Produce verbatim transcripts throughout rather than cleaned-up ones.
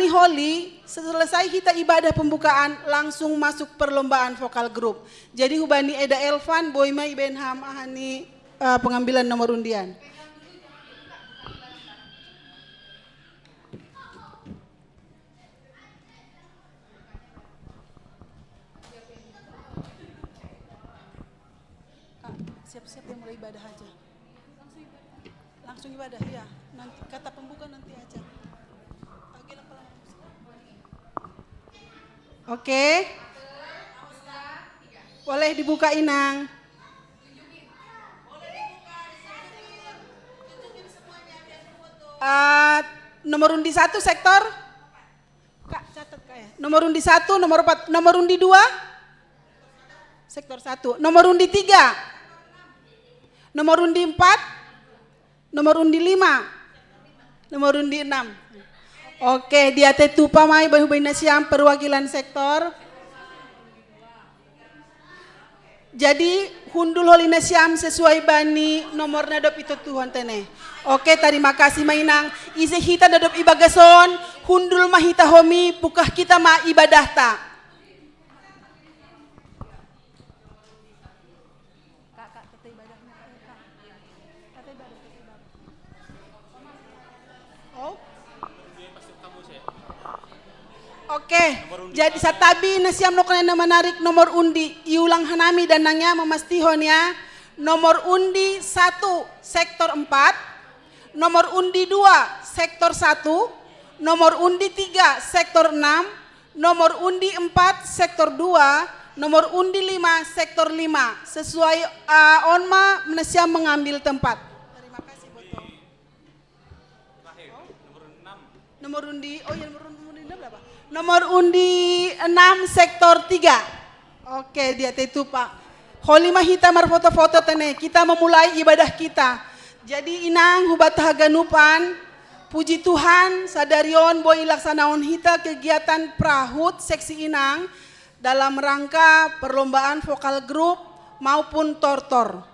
Holi, selesai hita ibadah pembukaan, langsung masuk perlombaan vokal grup. Jadi hubani Eda Elvan, boi ma ibaen ham aha ni, eh, pengambilan nomor undian. Kak, siap-siap yang mulai ibadah aja. Langsung ibadah, ya. Nanti kata pembuka nanti aja. Oke. Boleh dibuka, Inang. Eh, nomor undi satu sektor. Kak, catat, Kak, ya. Nomor undi satu, nomor empat, nomor undi dua, sektor satu. Nomor undi tiga, nomor undi empat, nomor undi lima, nomor undi enam. Oke, diate tupa mai bahu baina siam perwakilan sektor. Jadi, hundul holi na siam sesuai bani nomor na dob itotuhon tene. Oke, tarima kasih ma Inang. Ise hita na dob ibagas on, hundul ma hita homi, pukah hita ma ibadahta. Kak, Kak, kita ibadah, Kak. Kita ibadah, kita ibadah. Oh. Oke, jadi satabi na siam nokna na manarik nomor undi, iulang hanami dan nang ya mamastihon ya. Nomor undi satu sektor empat, nomor undi dua sektor satu, nomor undi tiga sektor enam, nomor undi empat sektor dua, nomor undi lima sektor lima. Sesuai, eh, on ma na siam mengambil tempat. Terima kasih, Boto. Nomor undi, oh ya, nomor undi enam berapa? Nomor undi enam sektor tiga. Oke, diate tupa. Holi ma hita marfoto-foto tene, kita memulai ibadah kita. Jadi Inang, hubata haganupan, puji Tuhan, sadari on boi ilaksanaon hita kegiatan prahut seksi Inang dalam rangka perlombaan vokal grup maupun tortor.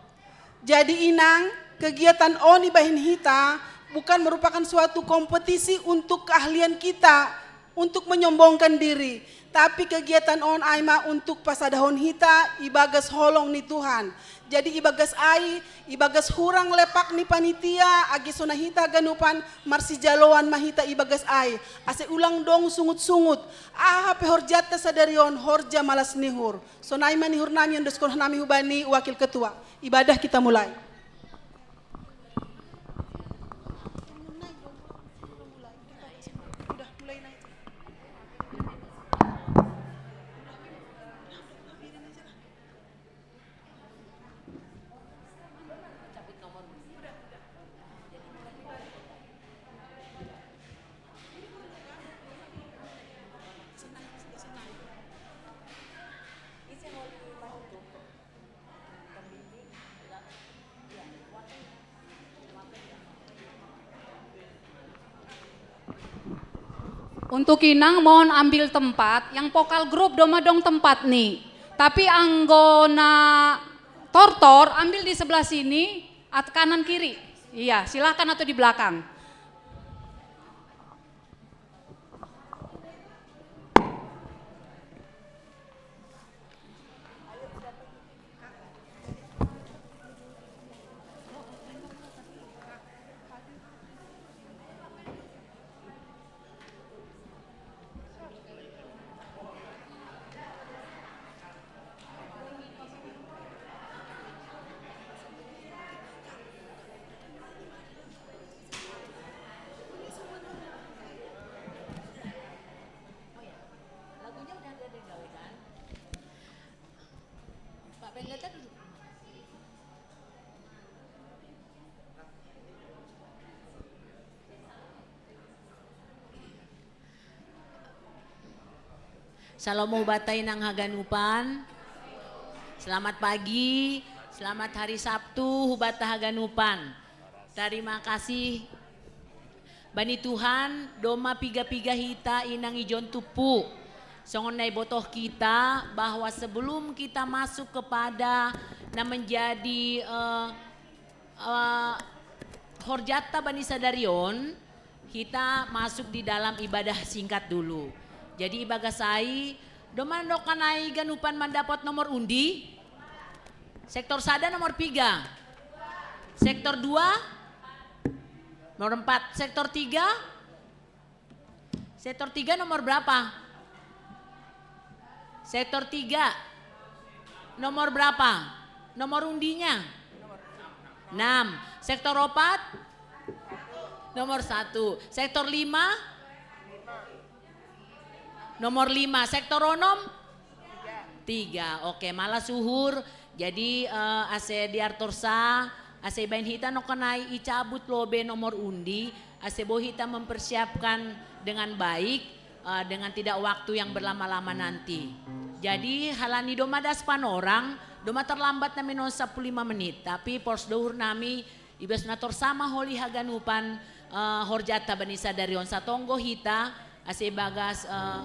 Jadi Inang, kegiatan on ibahen hita bukan merupakan suatu kompetisi untuk keahlian kita untuk menyombongkan diri, tapi kegiatan on ai ma untuk pasadahon hita ibagas holong ni Tuhan. Jadi ibagas ai, ibagas hurang lepak ni panitia, age sonai hita haganupan, marsijaloan ma hita ibagas ai, ase ulang dong sungut-sungut. Aha pe horjanta sadari on, horja malas ni uhur. Sonai ma ni uhur nami, ondoskon nami hubani wakil ketua. Ibadah kita mulai. Untuk Inang mohon ambil tempat, yang vokal grup doma dong tempat ni. Tapi anggo na tortor ambil di sebelah sini, at kanan kiri. Iya, silahkan atau di belakang. Pak Pendeta duduk. Salom hubata Inang haganupan. Selamat pagi, selamat hari Sabtu hubata haganupan. Tarima kasih bani Tuhan, doma piga-piga hita Inang ijon tumpu. Songon na ibotoh kita bahwa sebelum kita masuk kepada na menjadi, eh, eh, horjanta bani sadari on, Kita masuk di dalam ibadah singkat dulu. Jadi ibagasai, domando kanai ganupan mandapot nomor undi? Sektor sada nomor piga? Sektor dua? Nomor empat. Sektor tiga? Sektor tiga nomor berapa? Sektor tiga nomor berapa? Nomor undinya? Enam. Sektor opat? Nomor satu. Sektor lima? Nomor lima. Sektor onom? Tiga. Oke, malah suhur. Jadi eh, ase diartorsa, ase bain hita no kenai icabut lobe nomor undi, ase bo hita mempersiapkan dengan baik, eh, dengan tidak waktu yang berlama-lama nanti. Jadi halani doma das panorang, doma terlambat nami non sepuluh lima menit, tapi pos dohur nami ibas na torsama holi haganupan eh, horjata banisa dari on satonggo hita, ase bagas eh,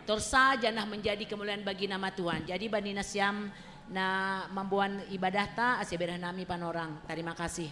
torsa janah menjadi kemuliaan bagi nama Tuhan. Jadi banina siam na mamboan ibadah ta, ase berah nami panorang. Terima kasih.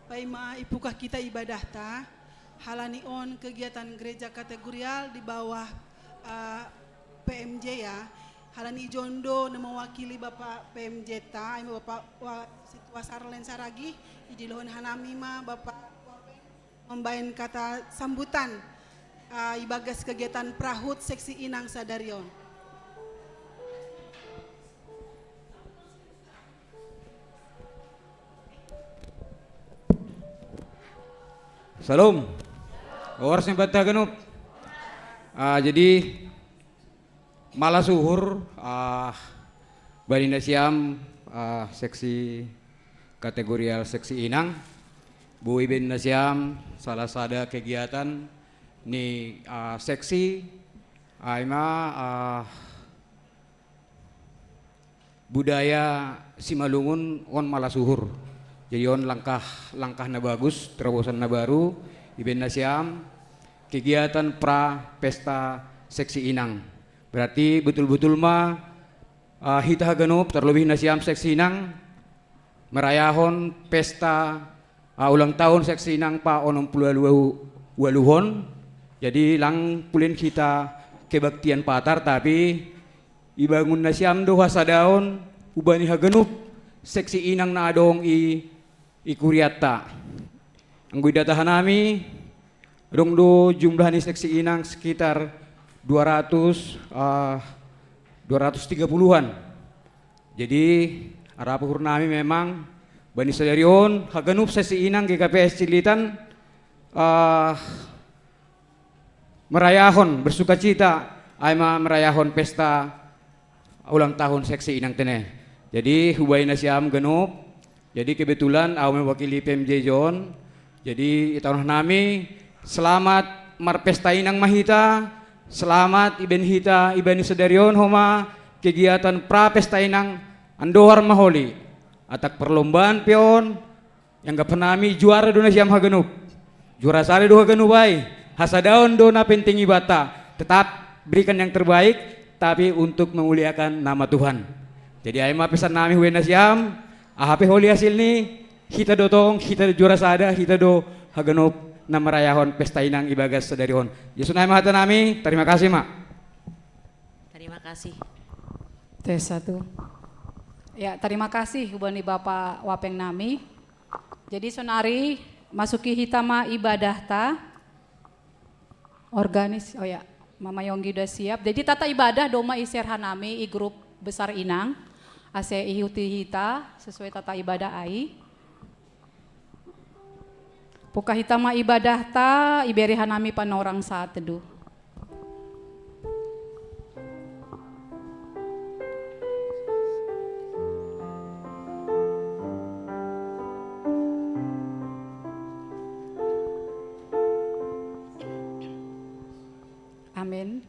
Paima ipukah kita ibadah ta, halani on kegiatan gereja kategorial di bawah uh, P M J ya. Halani ijondo na mewakili Bapak P M J ta, Bapak Wa, Situasar Lensaragi, idilohon hanami ma Bapak Wapeng membain kata sambutan uh, ibagas kegiatan prahut seksi inang sadarion. Salam. Horas ni banta ganup. Ah, jadi malas uhur ah, bani nasiam ah, seksi kategorial seksi inang. Bui bani nasiam salah sada kegiatan ni ah, seksi aima ah, budaya Simalungun on malas uhur. Jadi on langkah langkah na bagus, terobosan na baru, iben nasiam kegiatan pra pesta seksi inang. Berarti betul-betul ma uh, hita haganup terlebih nasiam seksi inang merayahon pesta uh, ulang tahun seksi inang pa onom puluh waluhon. Jadi lang pulin hita kebaktian patar tapi ibangun nasiam do hasadaon hubani haganup seksi inang na adong i i kuriatta. Anggo idata hanami adong do jumlah ni seksi inang sekitar dua ratus uh, dua ratus tiga puluhan. Jadi arap uhur nami memang bani sadari on haganup seksi inang G K P S Cilitan uh, merayahon bersukacita aima merayahon pesta ulang tahun seksi inang tene. Jadi hubai nasiam ganup. Jadi kebetulan au mewakili P M J John. Jadi itaunah nami selamat marpesta inang mahita. Selamat iben hita ibani sadarion homa kegiatan pra pesta inang andohar maholi. Atak perlombaan peon Anggapan nami juara do nasiam haganup. Juara sada do haganup ai. Hasadaon do na penting ibanta. Tetap berikan yang terbaik tapi untuk memuliakan nama Tuhan. Jadi ai ma pesan nami hubei nasiam, aha pe holi hasilni, hita do tong, hita do juara sada, hita do haganup na marayahon pesta inang ibagas sadari on. Yesus nai ma hata nami, terima kasih ma. Terima kasih. Tes satu. Ya, terima kasih hubani Bapak Wapeng nami. Jadi sonari Masuki hita ma ibadah ta. Organis, oh ya, Mama Yonggi udah siap. Jadi tata ibadah doma i-share hanami i grup besar inang. Ase ihuti hita sesuai tata ibadah ai. Puka hita ma ibadah ta, iberi hanami panorang saat teduh. Amin.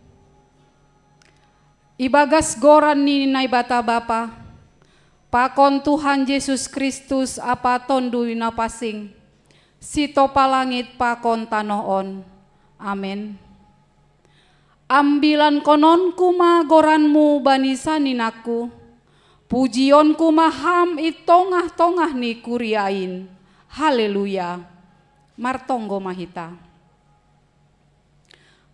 Ibagas goran ni Naibata Bapa, pakon Tuhan Yesus Kristus Apa Tonduy Napasing, sitopa langit pakon tanoh on. Amin. Ambilan kononku ma goranmu bani saninangku, pujionku ma ham i tongah-tongah ni kuriain. Haleluya. Martonggo ma hita.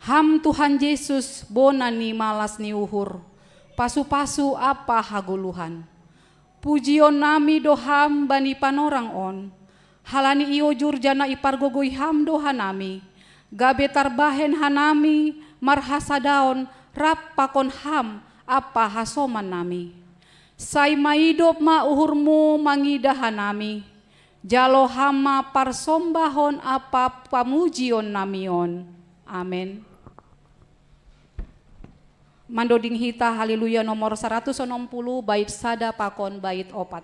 Ham Tuhan Yesus, bona ni malas ni uhur, pasu-pasu ampa hagoluhan. Pujion nami do ham bani panorang on, halani iojur janah ipargogoi ham do hanami, gabe tarbahen hanami marhasadaon rap pakon ham ampa hasoman nami. Sai maidop ma uhurmu mangidah hanami, jalo ham ma parsombahon ampa pamujion nami on. Amen. Mandoding hita Haleluya nomor saratus onom puluh, bait sada pakon bait opat.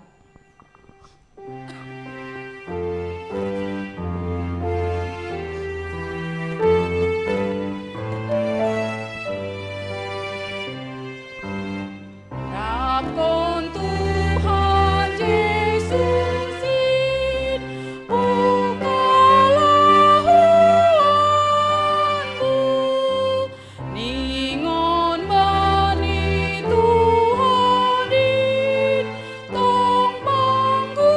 Rapkon Tuhan Yesus in, bukalah huanmu, ningon bani Tuhan in, tong pangguruanmu.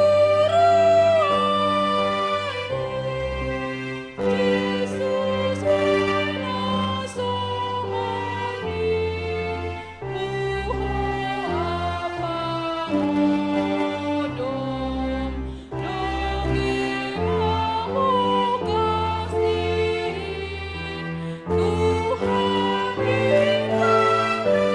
Yesus pinaso mani, uho ampa modom, donge mabogas ni in, Tuhan in mangalong.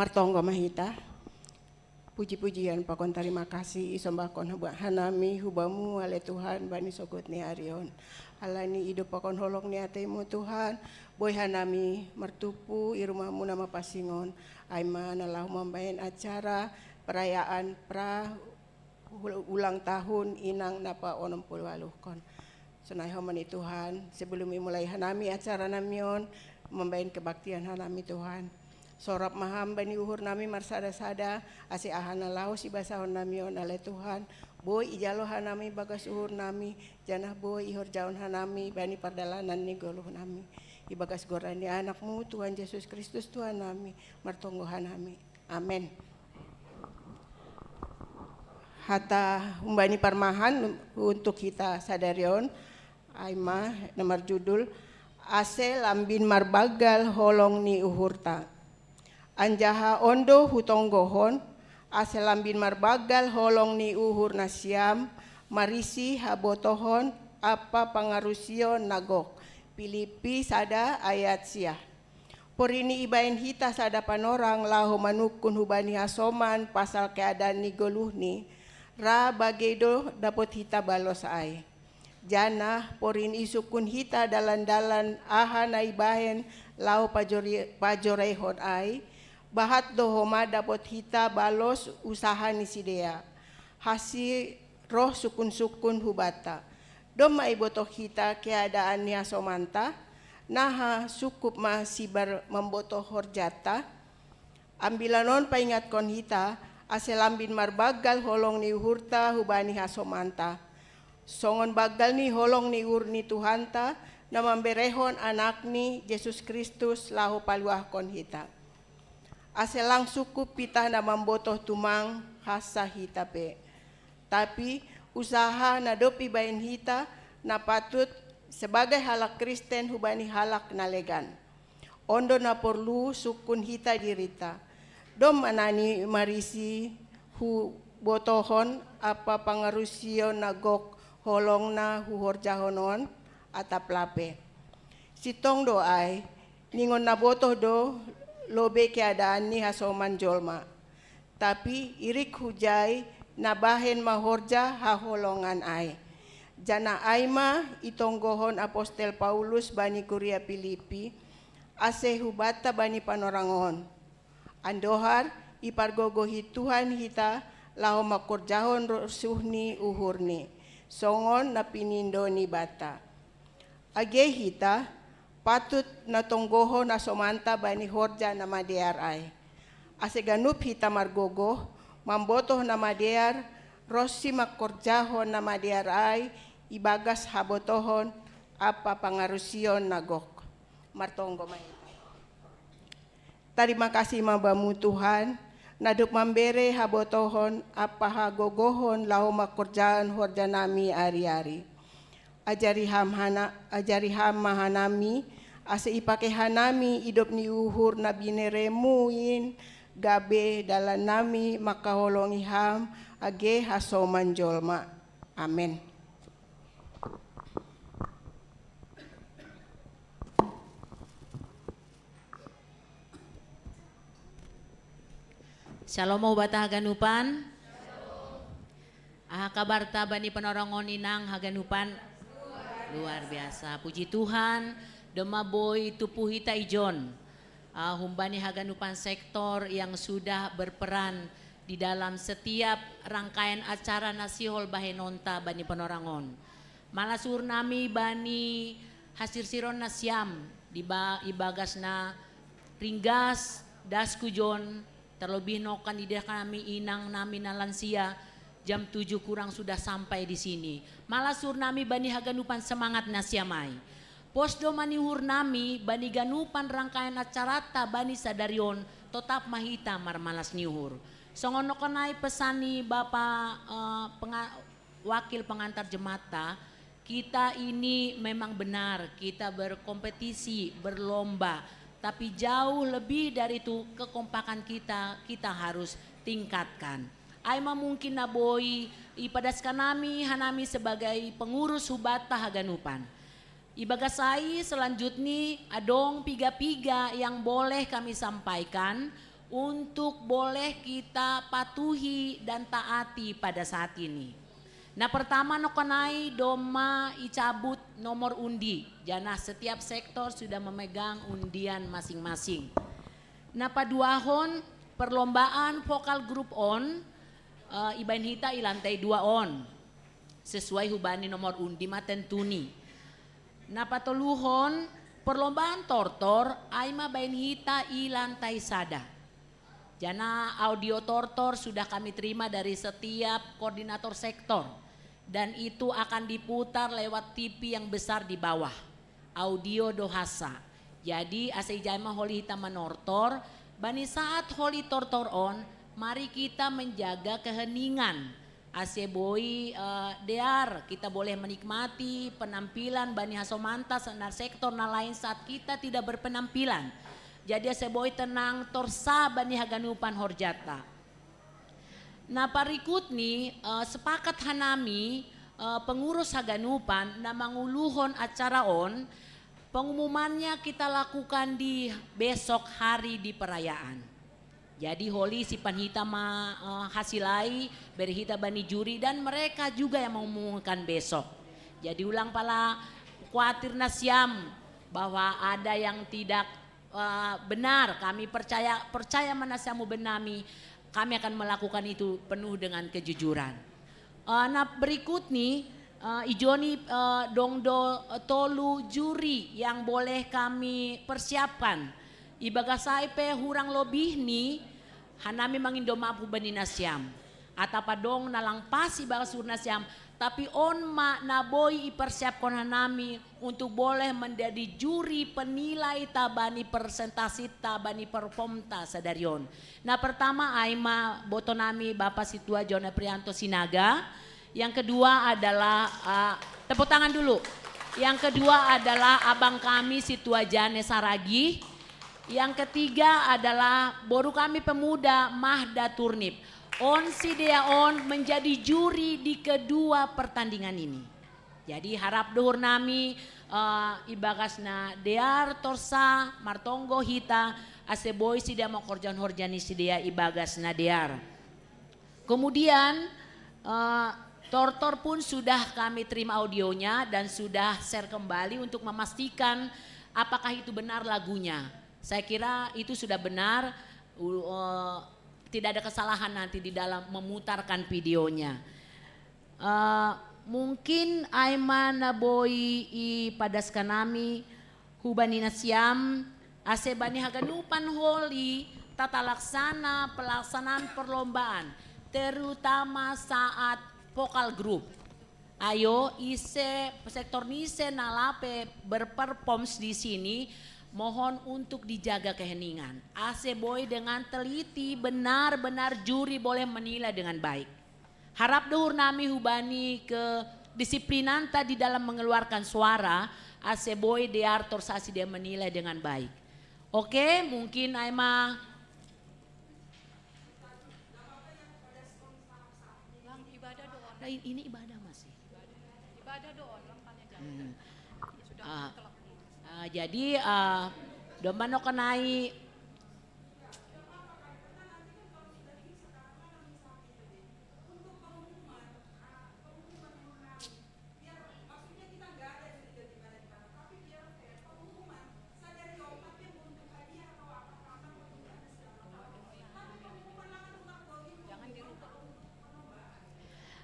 Martonggo ma hita. Puji-pujian pakon tarima kasih isombahkon hanami hubamu ale Tuhan bani sogod ni ari on. Halani idop pakon holong ni ateimu Tuhan, boi hanami martumpu i rumahmu na mapansing on, ai ma na laho mambahen acara perayaan pra ulang tahun inang na paonom puluh waluhkon. Sonai Ho ma ni Tuhan, sebelum imulai hanami acara nami on, mambahen kebaktian hanami Tuhan. Sorap ma Ham bani uhur nami marsada-sada, ase aha na laho sibasahon nami on ale Tuhan, boi ijalo hanami bagas uhur nami, janah boi ihorjahon hanami bani pardalanan ni goluh nami. Ibagas goran ni Anakmu Tuhan Yesus Kristus Tuhan nami, martonggo hanami. Amen. Hata humbani parmahan untuk hita sadari on, ai ma na marjudul, Ase Lambin Marbanggal Holong ni Uhurta. Anjaha on do hutonggohon, ase lambin marbanggal holong ni uhur nasiam, marisi habotohon ampa pangarusion na gok. Pilippi sada ayat sia. Porini ibahen hita sada panorang laho manungkun hubani hasoman pasal keadaan ni goluhni, ra bage do dapot hita balos ai. Janah porini isungkun hita dalan-dalan aha na ibahen laho pajori-, pajoreihon ai, Bahat do homa dapot hita balos usaha ni sidea. Hasi roh sukun-sukun hubata. Doma ibotoh hita keadaan ni hasomanta, naha sukup ma sibar mambotoh horjata. Ambilanon paingatkon hita, ase lambin marbagal holong ni uhurta hubani hasomanta. Songon bagal ni holong ni uhur ni Tuhanta, na mamberehon anakni Jesus Kristus laho paluahkon hita. Ase lang sukup pitah na mambotoh tumang hasa hita pe. Tapi usaha na dob ibahen hita na patut sebagai halak Kristen hubani halak na legan. Ondo na porlu sungkun hita dirita. Dom anani marisi hu botohon apa pangarusion na gok holongna hu horjahon on atap lape. Sitong do ai, ningon na botoh do lobe keadaan ni hasoman jolma. Tapi irik hujai na bahen ma horja haholongan ai. Jana ai ma itonggohon apostel Paulus bani kuria Pilipi, ase hubata bani panorangon. Andohar ipargogohi Tuhan hita laho makorjahon rosuhni uhurni, songon na pinindo ni bata. Age hita, patut na tonggoho na somanta bani horja na madear ai. Ase ganup hita margogoh, mambotoh na madear, ronsi mangkorjahon na madear ai, ibagas habotohon, apa pangarusion na gok. Martonggo ma hita. Tarima kasih ma Bamu Tuhan, na dob mambere habotohon, apa hagogohon laho mangkorjahon horja nami ari-ari. Ajari ham hana, ajari ham ma hanami, ase ipake hanami idop ni uhur na bineremuin, gabe dalan nami mangkaholongi ham, age hasoman jolma. Amen. Shalom, mau bata haganupan. Aha kabar ta bani panorangon inang haganupan? Luar biasa. Puji Tuhan, doma boi tupu hita ijon. Uh, humbani haganupan sektor yang sudah berperan di dalam setiap rangkaian acara na sihol bahenonta bani panorangon. Malas uhur nami bani hasirsiron nasiam di ba-, ibagas na ringgas das ku jon, terlebih nokan ida kami inang nami na lansia, jam tujuh kurang sudah sampai di sini. Malas uhur nami bani haganupan semangat nasiam ai. Pos do ma ni uhur nami bani ganupan rangkaian acarata bani sadari on, totap ma hita marmalas ni uhur. Songon nokan ai pesan ni Bapa, eh, penga-, wakil pengantar jemaat ta, kita ini memang benar, kita berkompetisi, berlomba, tapi jauh lebih dari itu kekompakan kita, kita harus tingkatkan. Ai ma mungkin na boi ipadaskan nami, hanami sebagai pengurus hubata haganupan. Ibagas ai selanjutnya adong piga-piga yang boleh kami sampaikan untuk boleh kita patuhi dan taati pada saat ini. Na pertama nokan ai doma icabut nomor undi, jana setiap sektor sudah memegang undian masing-masing. Na paduahon perlombaan vokal grup on, eh, ibaen hita i lantai dua on. Sesuai hubani nomor undi ma tentuni. Na patoluhon, perlombaan tortor, ai ma baen hita i lantai sada. Jana audio tortor sudah kami terima dari setiap koordinator sektor. Dan itu akan diputar lewat T V yang besar di bawah. Audio do hasa. Jadi, ase ijai ma holi hita manortor, bani saat holi tortor on, mari kita menjaga keheningan. Ase boi, eh, dear, kita boleh menikmati penampilan bani hasomanta senar sektor na lain saat kita tidak berpenampilan. Jadi ase boi tenang torsa bani haganupan horjata. Na parikutni, eh, sepakat hanami, eh, pengurus haganupan na manguluhon acara on, pengumumannya kita lakukan di besok hari di perayaan. Jadi holi simpan hita ma, eh, hasil ai, bere hita bani juri dan mereka juga yang mengumumkan besok. Jadi ulang pala kuatir nasiam bahwa ada yang tidak Eh, benar, kami percaya, percaya ma na siamu bennami, kami akan melakukan itu penuh dengan kejujuran. Eh, na berikut ni, eh, ijo ni, eh, dong do, eh, tolu juri yang boleh kami persiapkan. Ibagas ai pe hurang lobih ni, hanami mangindo maaf hubani nasiam. Atap adong na lang pas ibagas uhur nasiam, tapi on ma na boi ipersiapkon hanami untuk boleh menjadi juri penilai tabani persentasi tabani performta sadari on. Na pertama ai ma boto nami Bapak Situa John Eprianto Sinaga. Yang kedua adalah, ah, tepuk tangan dulu. Yang kedua adalah abang kami Situa Jane Saragih. Yang ketiga adalah boru kami pemuda Mahda Turnip. On sidea on menjadi juri di kedua pertandingan ini. Jadi harap do uhur nami, eh, ibagas na dear torsa martonggo hita ase boi sidea mangkorjahon horja ni sidea ibagas na dear. Kemudian, eh, tortor pun sudah kami terima audionya dan sudah share kembali untuk memastikan apakah itu benar lagunya. Saya kira itu sudah benar, u-, eh, tidak ada kesalahan nanti di dalam memutarkan videonya. Eh, mungkin ai ma na boi ipadaskan nami hubani nasiam, ase bani haganupan holi tata laksana pelaksanaan perlombaan, terutama saat vokal group. Ayo, ise sektor ni ise na lape berperforms di sini, mohon untuk dijaga keheningan. Ase boi dengan teliti, benar-benar juri boleh menilai dengan baik. Harap do uhur nami hubani kedisiplinanta di dalam mengeluarkan suara, ase boi dear torsa sidea menilai dengan baik. Oke, mungkin ai ma. Lang, ibadah do on. Nah, i-, ini ibadah masih. Ibadah do on, lang, tanya jawab. Hmm. Sudah. Ah, ah, jadi, ah, domba no kenai.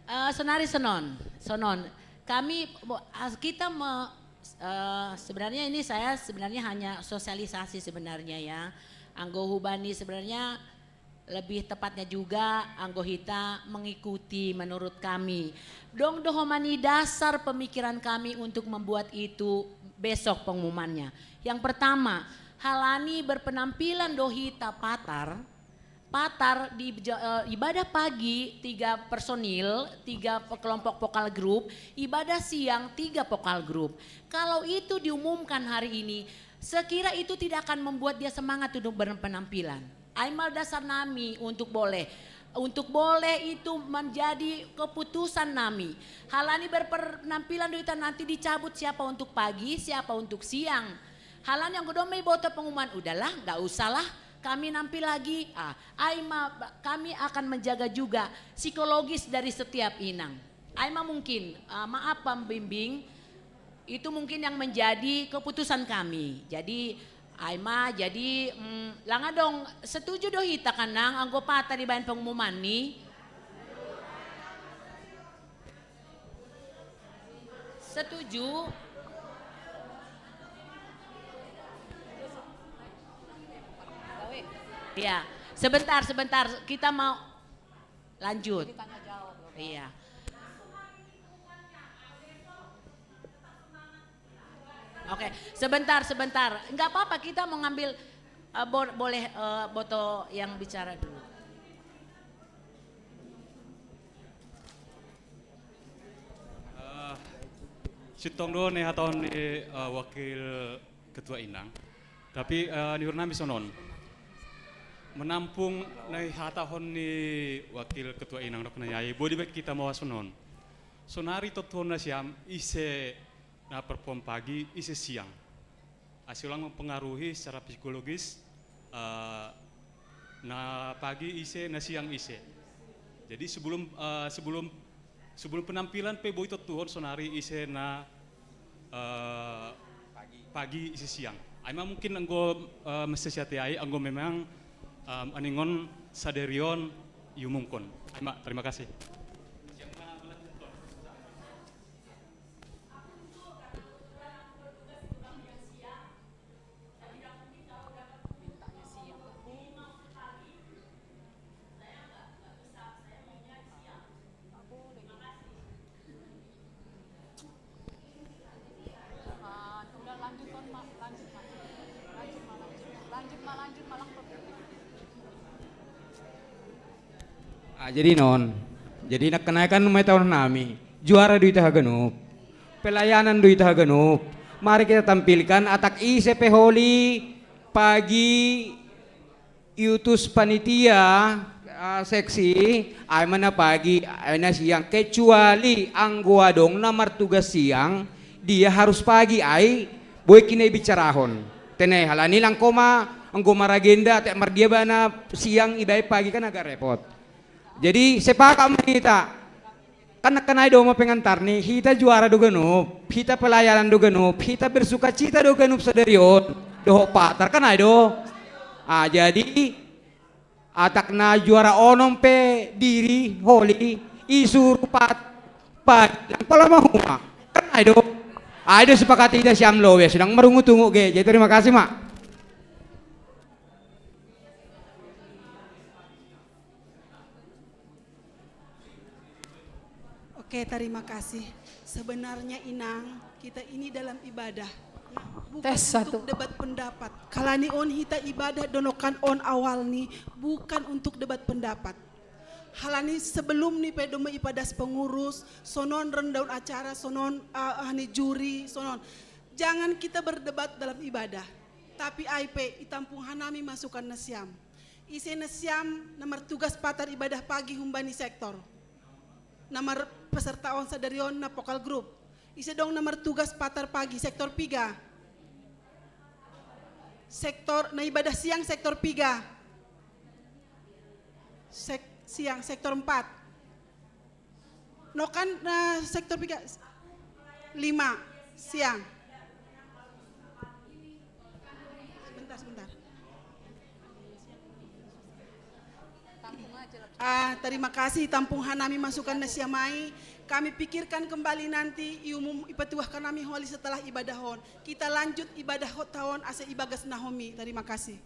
Eh, sonari sonon, sonon. Kami, bo-, as-, kita me-, eh, sebenarnya ini saya sebenarnya hanya sosialisasi sebenarnya ya. Anggo hubani sebenarnya lebih tepatnya juga anggo hita mengikuti menurut kami. Dong do homa ni dasar pemikiran kami untuk membuat itu besok pengumumannya. Yang pertama, halani berpenampilan do hita patar, patar di ja-, eh, ibadah pagi tiga personil, tiga pe-, kelompok vokal grup, ibadah siang tiga vokal grup. Kalau itu diumumkan hari ini, sekira itu tidak akan membuat dia semangat untuk berpenampilan. Ai ma dasar nami untuk boleh, untuk boleh itu menjadi keputusan nami. Halani berpenampilan do hita nanti dicabut siapa untuk pagi, siapa untuk siang. Halani anggo domma iboto pengumuman, udahlah, nggak usahlah kami nampil lagi. Ah, ai ma ba-, kami akan menjaga juga psikologis dari setiap inang. Ai ma mungkin, ah, maaf pembimbing, itu mungkin yang menjadi keputusan kami. Jadi, ai ma, jadi, mm, lang adong setuju do hita kan nang anggo patar dibahen pengumuman ni? Setuju? Ya, sebentar, sebentar. Kita mau lanjut. Iya. Oke, sebentar, sebentar. Nggak apa-apa, kita mau ngambil, eh, bo-, boleh, eh, boto yang bicara dulu. Eh, sintong do nai hatahon ni, eh, wakil ketua inang. Tapi, eh, ni uhur nami sonon. Menampung nai hatahon ni wakil ketua inang dohot nai ai, boi dibaen hita ma sonon. Sonari tontuhon nasiam ise na perform pagi, ise siang. Ase ulang mempengaruhi secara psikologis, eh, na pagi ise, na siang ise. Jadi sebelum, eh, sebelum, sebelum penampilan pe boi tontuhon sonari ise na, eh, pagi, ise siang. Ai ma mungkin anggo, eh, mesti siati ai, anggo memang, em, aningon saderion iumumkon. Ai ma, terima kasih. Ah, jadi non, jadi nak kenaikan mai taon nami, juara do ita haganup, pelayanan do ita haganup. Mari kita tampilkan atak ise pe holi pagi iutus panitia, ah, seksi, ai ma na pagi, ai na siang, kecuali anggo adong na martugas siang, dia harus pagi, ai boi kina ibicarahon. Tene halani langko ma anggo maragenda, tek mardia bana siang ibaen pagi kan agak repot. Jadi sepakat ma hita. Kan nakkanai do ma pengantar ni, hita juara do ganup, hita pelayanan do ganup, hita bersukacita do ganup sadari on dohot patar, kan ai do. Ah, jadi atak na juara onom pe diri holi isuru pat pat lang pala mahuma, kan ai do. Ai do sepakat ida siam lobe sedang marungut-ungut ge. Jadi terima kasih ma. Oke, terima kasih. Sebenarnya Inang, kita ini dalam ibadah. Ya, bukan Tes satu. Untuk debat pendapat. Kalani on hita ibadah donokan on awal ni, bukan untuk debat pendapat. Halani sebelum ni pe doma ipadas pengurus, sonon rendaun acara, sonon ah, ah, ni juri, sonon. Jangan kita berdebat dalam ibadah. Tapi ai pe itampung hanami masukan nasiam. Ise nasiam na martugas patar ibadah pagi humbani sektor. Na mar peserta on sadari on na pokal grup. Ise dong na martugas patar pagi sektor piga. Sektor na ibadah siang sektor piga. Sek, siang sektor empat. Nokan na sektor piga. Lima siang. Sebentar, sebentar. Ah, terima kasih tampung hanami masukan na siam ai. Kami pikirkan kembali nanti iumum ipatuahkan nami holi setelah ibadah on. Kita lanjut ibadah taon asa ibagas nahomi. Terima kasih.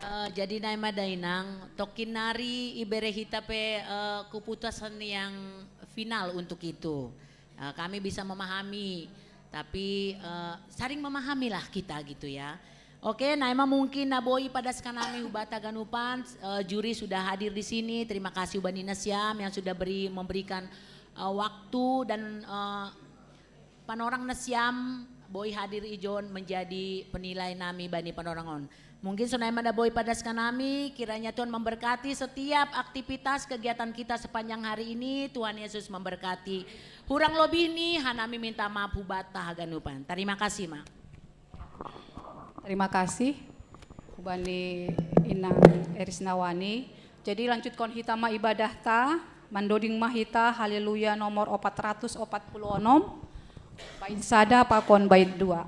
Eh, jadi nai ma da Inang, tokkin nari ibere hita pe eh, keputusan yang final untuk itu. Eh, kami bisa memahami, tapi eh, saling memahamilah kita gitu ya. Oke, nai ma mungkin na boi padaskan nami hubata ganupan, eh, juri sudah hadir di sini. Terima kasih hubani nasiam yang sudah beri memberikan eh, waktu dan eh, panorang nasiam boi hadir ijon menjadi penilai nami bani panorang on. Mungkin sonai ma da boi padaskan nami, kiranya Tuhan memberkati setiap aktivitas kegiatan kita sepanjang hari ini. Tuhan Yesus memberkati. Hurang lobih ni hanami minta maaf hubata haganupan. Terima kasih ma. Terima kasih hubani Inang Erisnawani. Jadi lanjutkon hita ma ibadah ta, mandoding ma hita Haleluya nomor opat ratus opat puluh onom, bait sada pakon bait dua.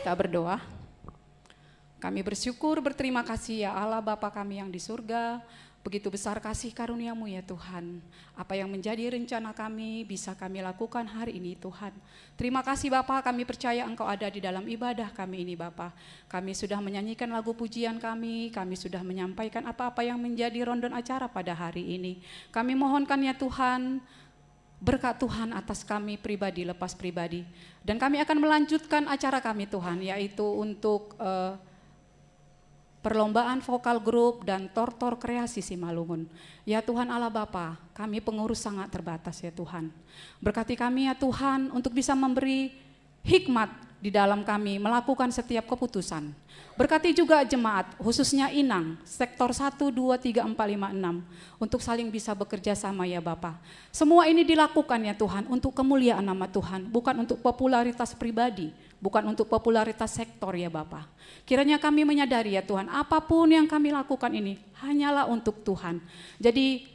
Kita berdoa. Kami bersyukur, berterima kasih ya Allah Bapa kami yang di surga. Begitu besar kasih karunia-Mu ya Tuhan. Apa yang menjadi rencana kami bisa kami lakukan hari ini Tuhan. Terima kasih Bapa, kami percaya Engkau ada di dalam ibadah kami ini Bapa. Kami sudah menyanyikan lagu pujian kami, kami sudah menyampaikan apa-apa yang menjadi rondon acara pada hari ini. Kami mohonkan ya Tuhan, berkat Tuhan atas kami pribadi lepas pribadi. Dan kami akan melanjutkan acara kami Tuhan, yaitu untuk eh, perlombaan vokal grup dan tortor kreasi Simalungun. Ya Tuhan Allah Bapa, kami pengurus sangat terbatas ya Tuhan. Berkati kami ya Tuhan untuk bisa memberi hikmat di dalam kami melakukan setiap keputusan. Berkati juga jemaat, khususnya Inang, sektor satu, dua, tiga, empat, lima, enam, untuk saling bisa bekerja sama ya Bapa. Semua ini dilakukan ya Tuhan untuk kemuliaan nama Tuhan, bukan untuk popularitas pribadi, bukan untuk popularitas sektor ya Bapa. Kiranya kami menyadari ya Tuhan, apapun yang kami lakukan ini hanyalah untuk Tuhan. Jadi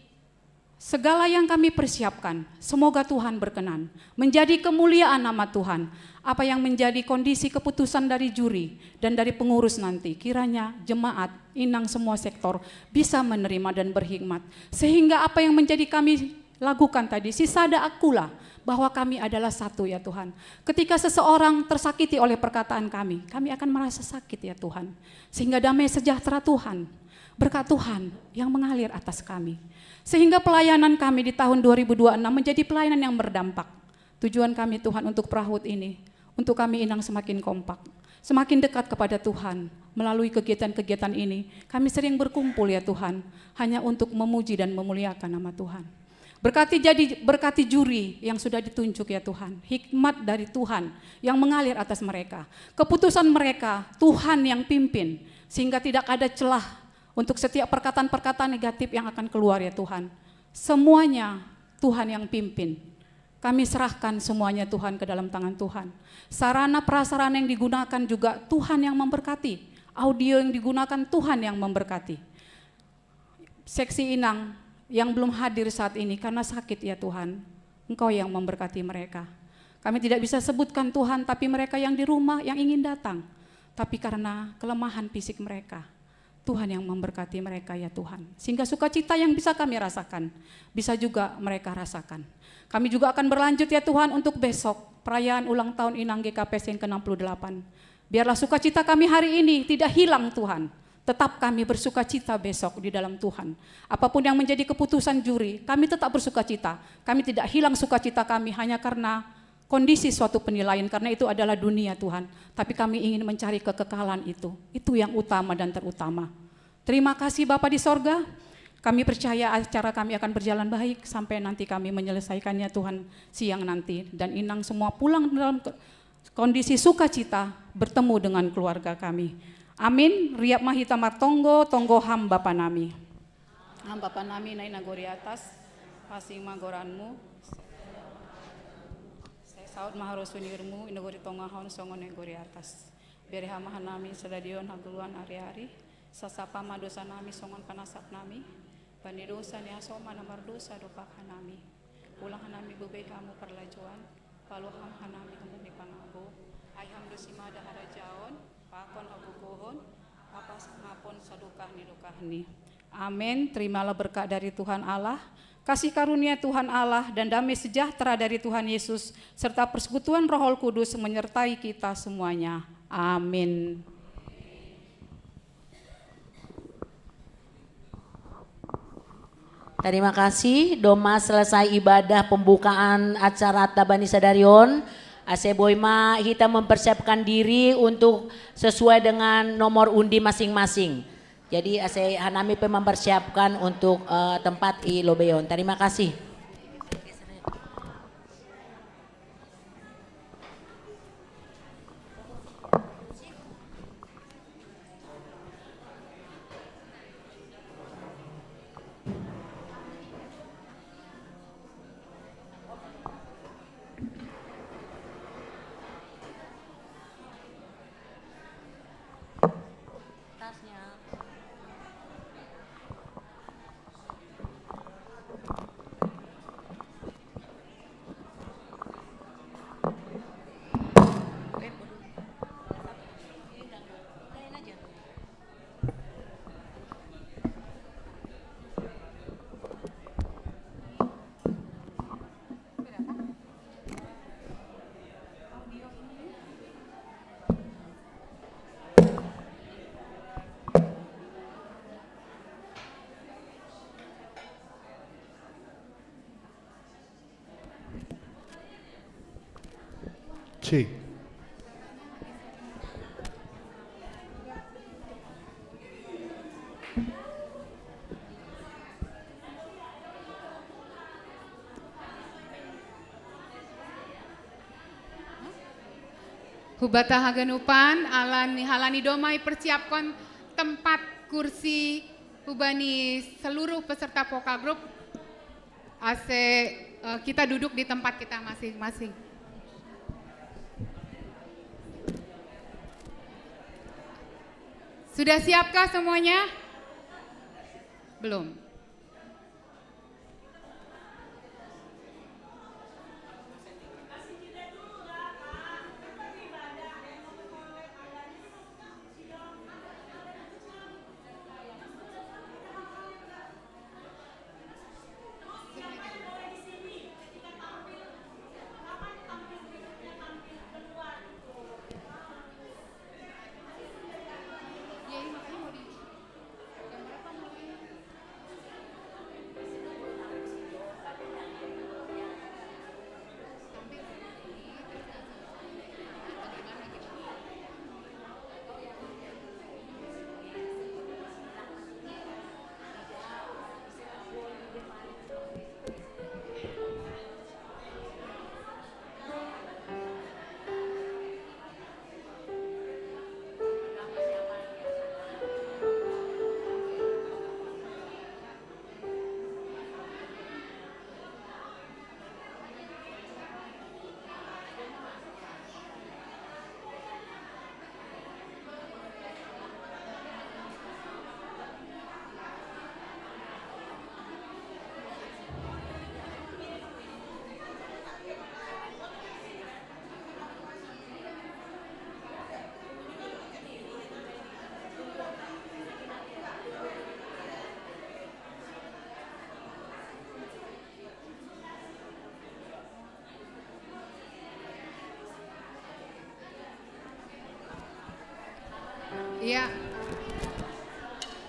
segala yang kami persiapkan, semoga Tuhan berkenan. Menjadi kemuliaan nama Tuhan. Apa yang menjadi kondisi keputusan dari juri dan dari pengurus nanti, kiranya jemaat, Inang semua sektor bisa menerima dan berhikmat. Sehingga apa yang menjadi kami lakukan tadi, sisada akula, bahwa kami adalah satu ya Tuhan. Ketika seseorang tersakiti oleh perkataan kami, kami akan merasa sakit ya Tuhan. Sehingga damai sejahtera Tuhan, berkat Tuhan yang mengalir atas kami. Sehingga pelayanan kami di tahun dua ribu dua enam menjadi pelayanan yang berdampak. Tujuan kami Tuhan untuk Prahut ini, untuk kami Inang semakin kompak, semakin dekat kepada Tuhan. Melalui kegiatan-kegiatan ini, kami sering berkumpul ya Tuhan, hanya untuk memuji dan memuliakan nama Tuhan. Berkati jadi berkati juri yang sudah ditunjuk ya Tuhan. Hikmat dari Tuhan yang mengalir atas mereka. Keputusan mereka Tuhan yang pimpin sehingga tidak ada celah untuk setiap perkataan-perkataan negatif yang akan keluar ya Tuhan. Semuanya Tuhan yang pimpin. Kami serahkan semuanya Tuhan ke dalam tangan Tuhan. Sarana prasarana yang digunakan juga Tuhan yang memberkati. Audio yang digunakan Tuhan yang memberkati. Seksi Inang yang belum hadir saat ini karena sakit ya Tuhan, Engkau yang memberkati mereka. Kami tidak bisa sebutkan Tuhan, tapi mereka yang di rumah yang ingin datang, tapi karena kelemahan fisik mereka, Tuhan yang memberkati mereka ya Tuhan. Sehingga sukacita yang bisa kami rasakan, bisa juga mereka rasakan. Kami juga akan berlanjut ya Tuhan untuk besok, perayaan ulang tahun Inang G K P S yang ke enam puluh delapan. Biarlah sukacita kami hari ini tidak hilang Tuhan. Tetap kami bersukacita besok di dalam Tuhan. Apapun yang menjadi keputusan juri, kami tetap bersukacita. Kami tidak hilang sukacita kami hanya karena kondisi suatu penilaian, karena itu adalah dunia Tuhan. Tapi kami ingin mencari kekekalan itu. Itu yang utama dan terutama. Terima kasih Bapa di sorga. Kami percaya acara kami akan berjalan baik sampai nanti kami menyelesaikannya Tuhan siang nanti. Dan Inang semua pulang dalam ke- kondisi sukacita bertemu dengan keluarga kami. Amin. Riap mahita martonggo, tonggo ham Bapa nami. Ham Bapa nami na ina gori atas, pasing ma goranmu. Sai saut ma haro sunirmu, ina gori tongahon songon ina gori atas. Bere hama hanami sadarion hangoluan ari-ari, sasapa ma dosa nami songon panasap nami, bani dosa ni hasoma na mardosa dompak hanami. Ulang hanami bebei hamu parlajoan, paluaham hanami humbani pangago, ai ham do simada harajaon, pakon hagogohon, apasangapon sadokah ni dokahni. Amin. Terimalah berkat dari Tuhan Allah, kasih karunia Tuhan Allah dan damai sejahtera dari Tuhan Yesus serta persekutuan Roh Kudus menyertai kita semuanya. Amin. Terima kasih, doma selesai ibadah pembukaan acara Tabani Sadarion, ase boi ma hita mempersiapkan diri untuk sesuai dengan nomor undi masing-masing. Jadi ase hanami pe mempersiapkan untuk uh, tempat i lobeon. Terima kasih. D. Hubata haganupan, alani halani domai persiapkan tempat kursi hubani seluruh peserta vokal group. Ase, eh, kita duduk di tempat kita masing-masing. Sudah siapkah semuanya? Belum. Iya.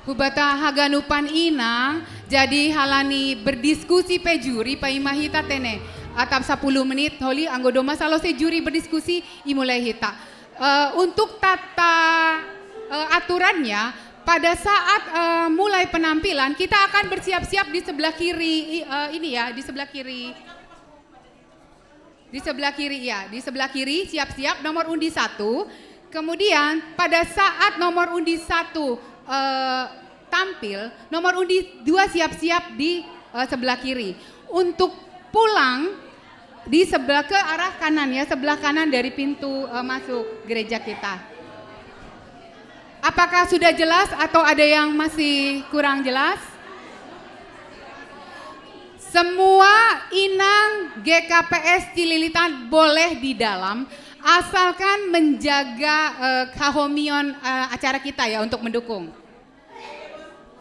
Hubata haganupan inang, jadi halani berdiskusi pe juri, paima hita tene atap sapuluh menit, holi anggo domma salose juri berdiskusi, imulai hita. Eh, untuk tata, eh, aturannya, pada saat, eh, mulai penampilan, kita akan bersiap-siap di sebelah kiri, i-, eh, ini ya, di sebelah kiri. Di sebelah kiri, ya. Di sebelah kiri, siap-siap, nomor undi satu. Kemudian, pada saat nomor undi satu, eh, tampil, nomor undi dua siap-siap di, eh, sebelah kiri. Untuk pulang, di sebelah, ke arah kanan, ya, sebelah kanan dari pintu, eh, masuk gereja kita. Apakah sudah jelas atau ada yang masih kurang jelas? Semua inang G K P S Cililitan boleh di dalam, asalkan menjaga, eh, kahomion, eh, acara kita, ya, untuk mendukung.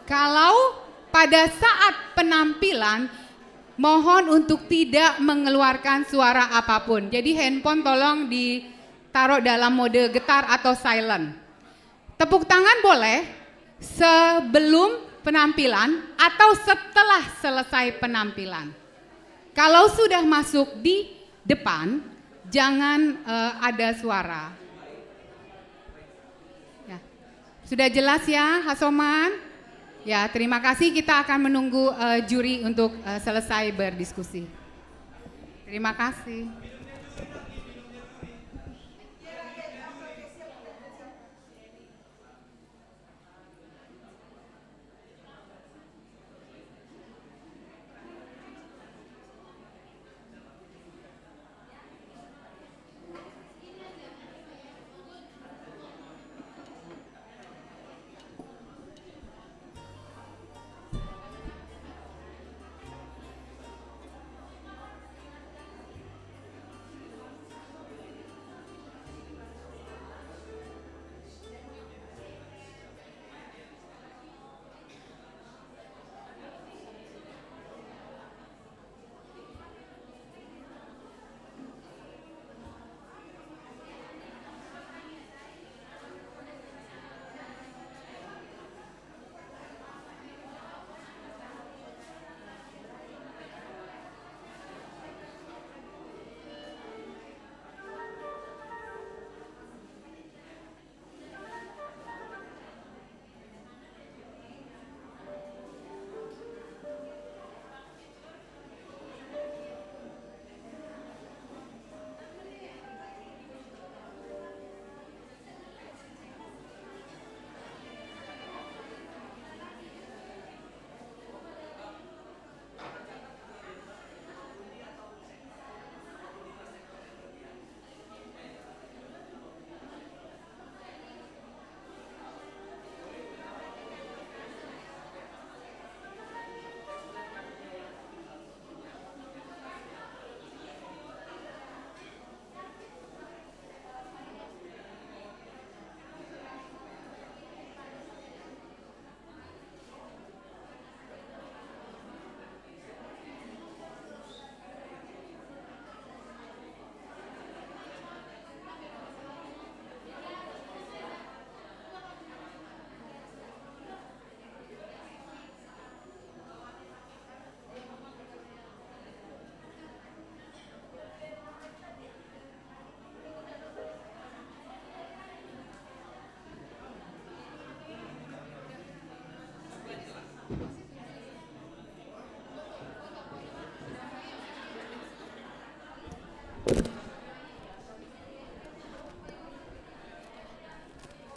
Kalau pada saat penampilan, mohon untuk tidak mengeluarkan suara apapun. Jadi handphone tolong ditaruh dalam mode getar atau silent. Tepuk tangan boleh sebelum penampilan atau setelah selesai penampilan. Kalau sudah masuk di depan, jangan, eh, ada suara. Ya. Sudah jelas, ya, Hasoman? Ya, terima kasih. Kita akan menunggu, eh, juri untuk, eh, selesai berdiskusi. Terima kasih.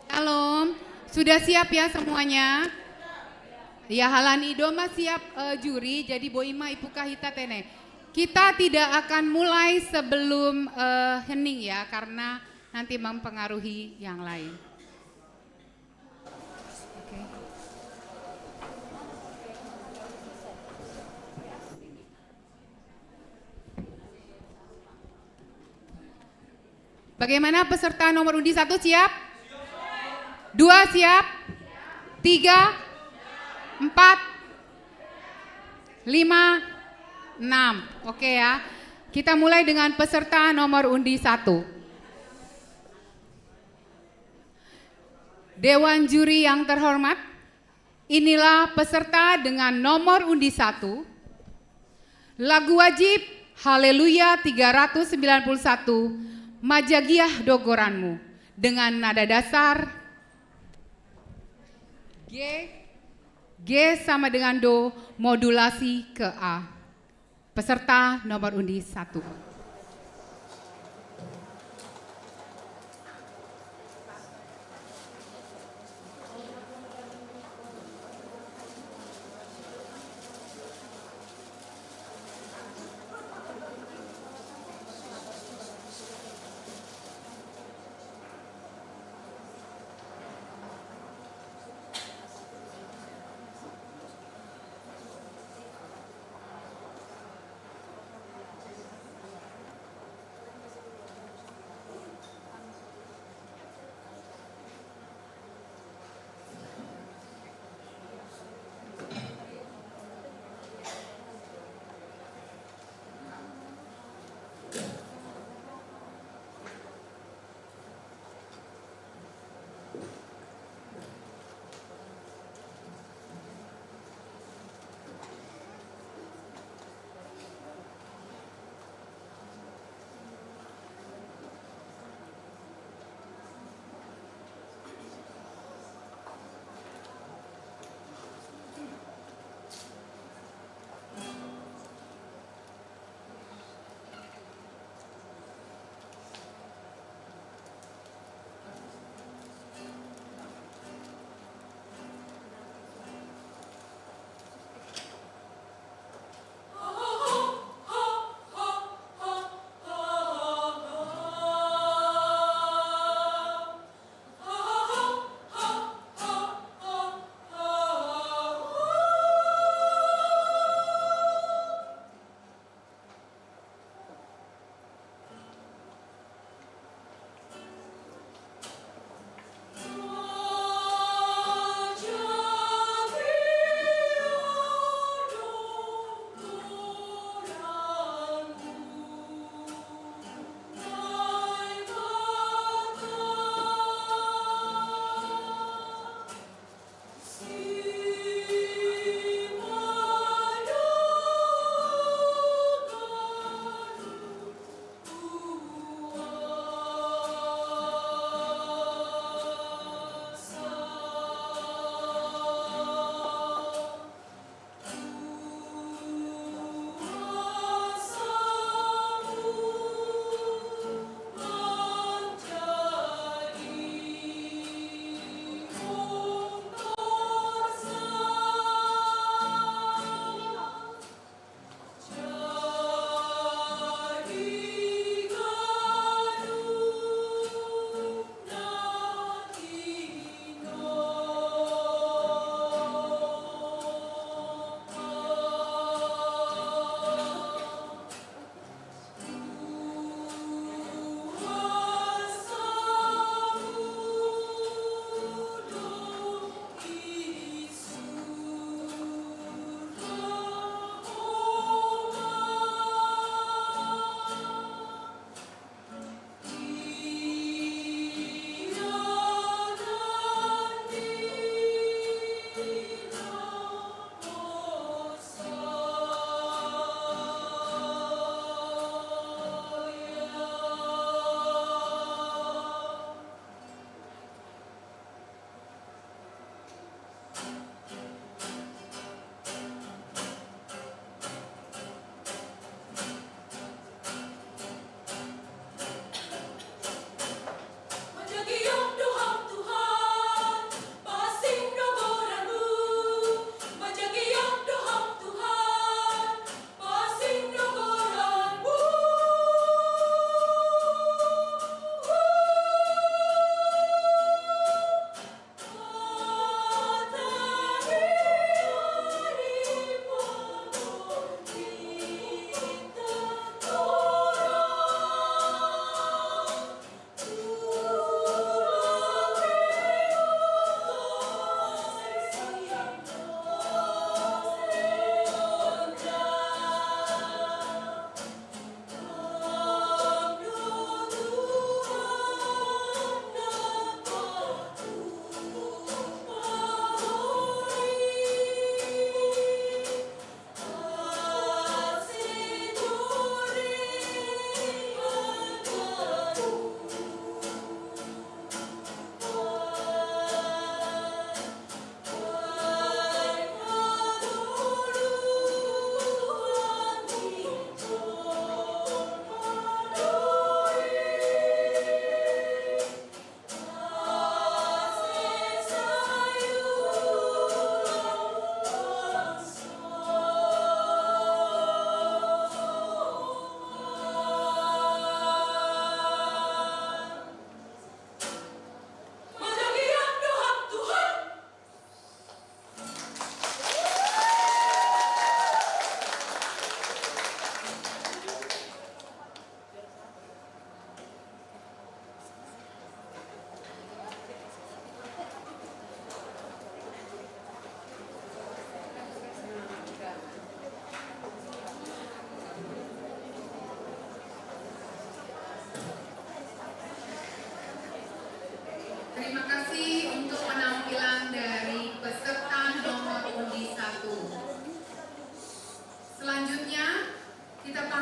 Shalom. Sudah siap ya semuanya? Ya, halani doma siap, eh, juri, jadi boima ipuka hita tene. Kita tidak akan mulai sebelum, eh, hening ya, karena nanti mempengaruhi yang lain. Oke. Bagaimana peserta nomor undi satu, siap? Dua siap? Tiga? Empat? Lima? Enam. Oke ya. Kita mulai dengan peserta nomor undi satu. Dewan juri yang terhormat, inilah peserta dengan nomor undi satu, lagu wajib Haleluya tiga ratus sembilan puluh satu, Majagiah Dogoranmu, dengan nada dasar G, G sama dengan do, modulasi ke A. Peserta nomor undi satu.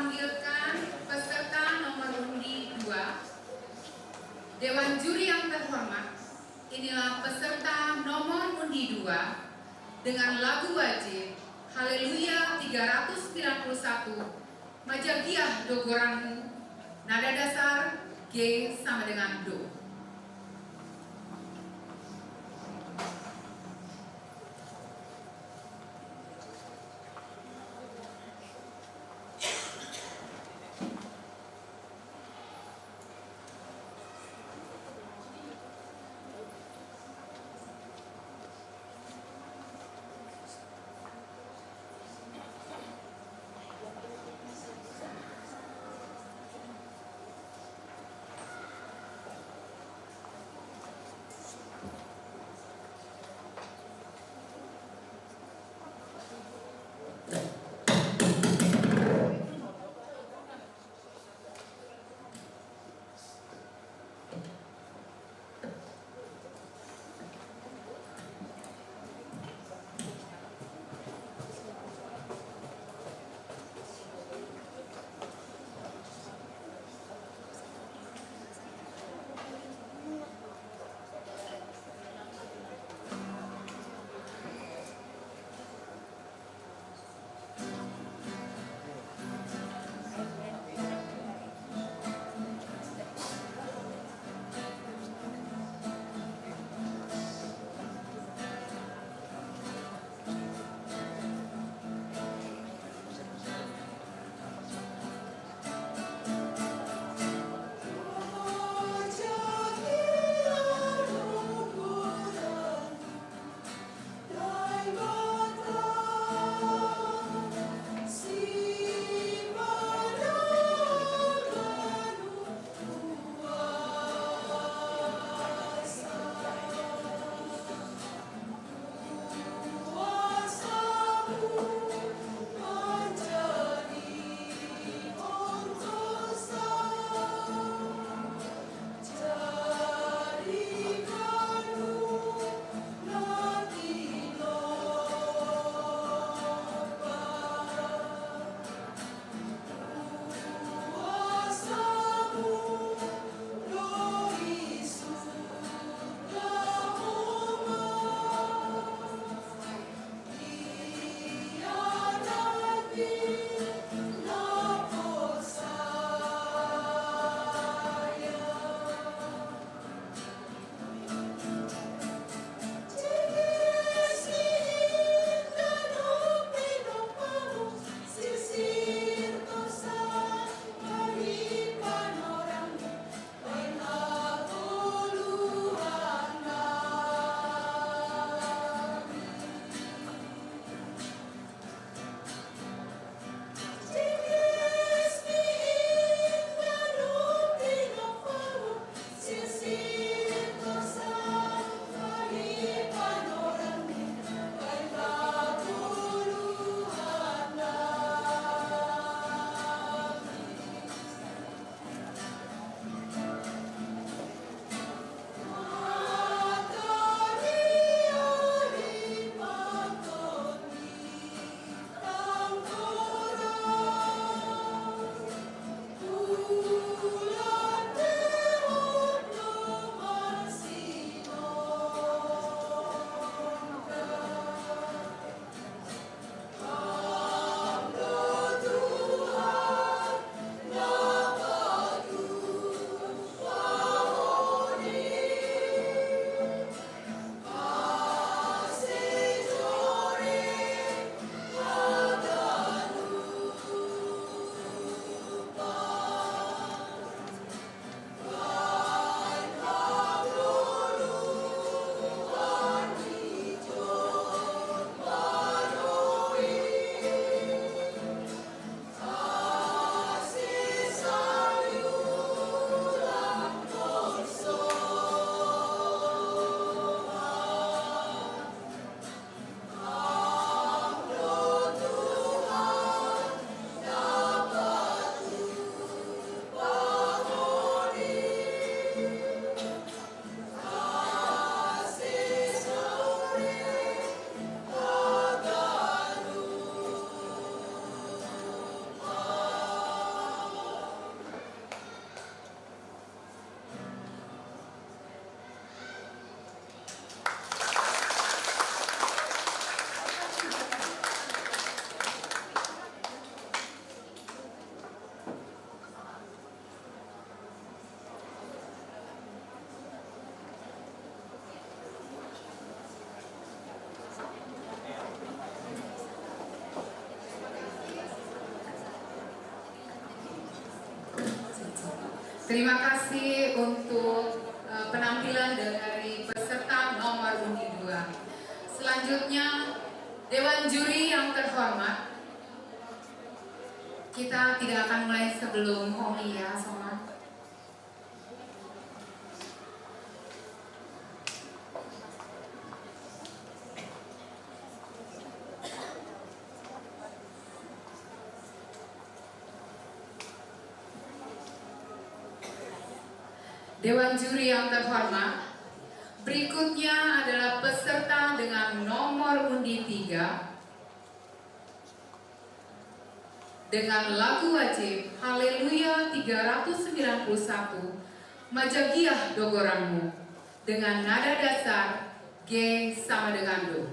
Panggilkan peserta nomor undi dua. Dewan juri yang terhormat, inilah peserta nomor undi dua dengan lagu wajib Haleluya tiga ratus sembilan puluh satu, Majagiah Dogoranmu, nada dasar G sama dengan Do. Terima kasih untuk eh, penampilan dari peserta nomor undi dua. Selanjutnya, Dewan Juri yang terhormat, kita tidak akan mulai sebelum homily ya, Soma. Dewan juri yang terhormat, berikutnya adalah peserta dengan nomor undi tiga dengan lagu wajib Haleluya tiga ratus sembilan puluh satu, Majagiah Dogoranmu, dengan nada dasar G sama dengan Do.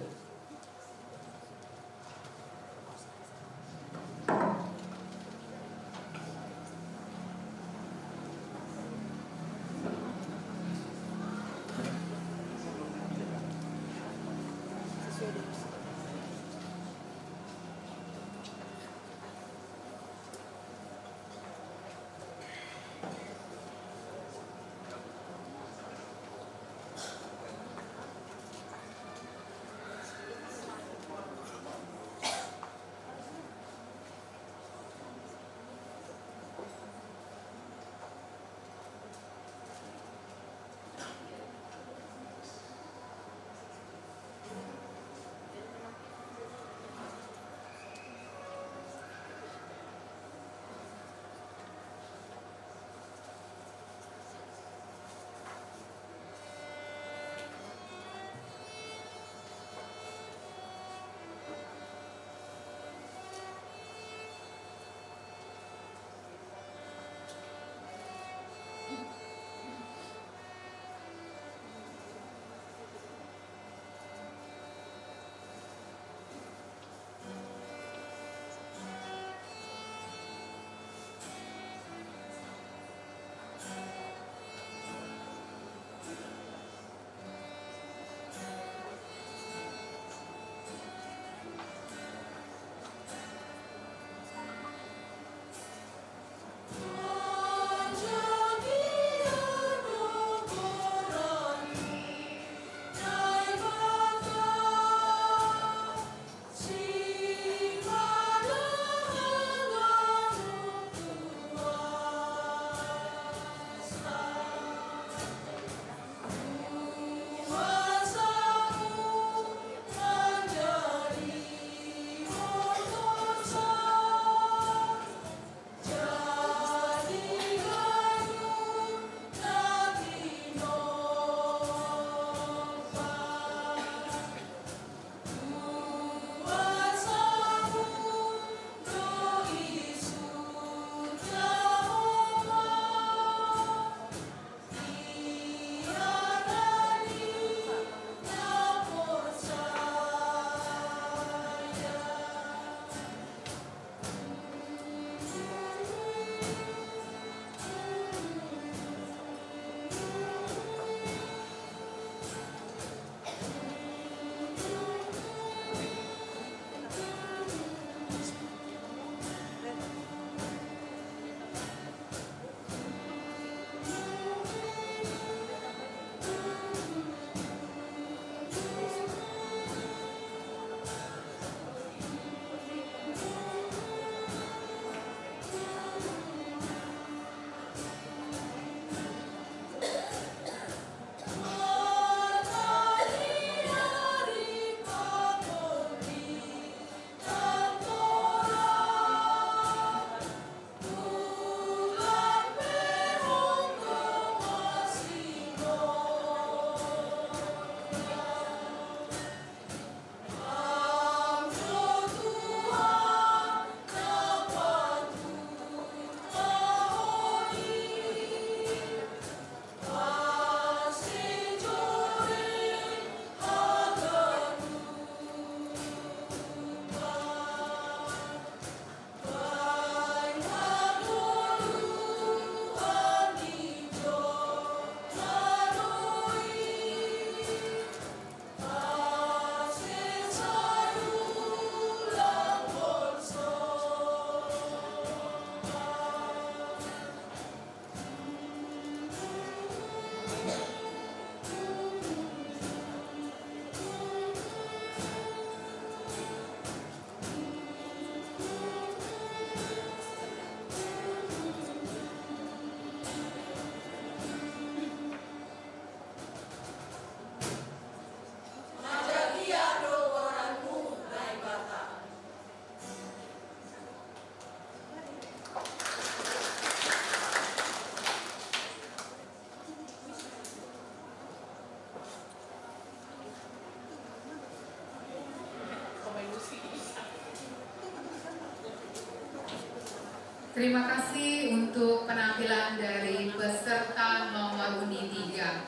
Terima kasih untuk penampilan dari peserta nomor undi tiga.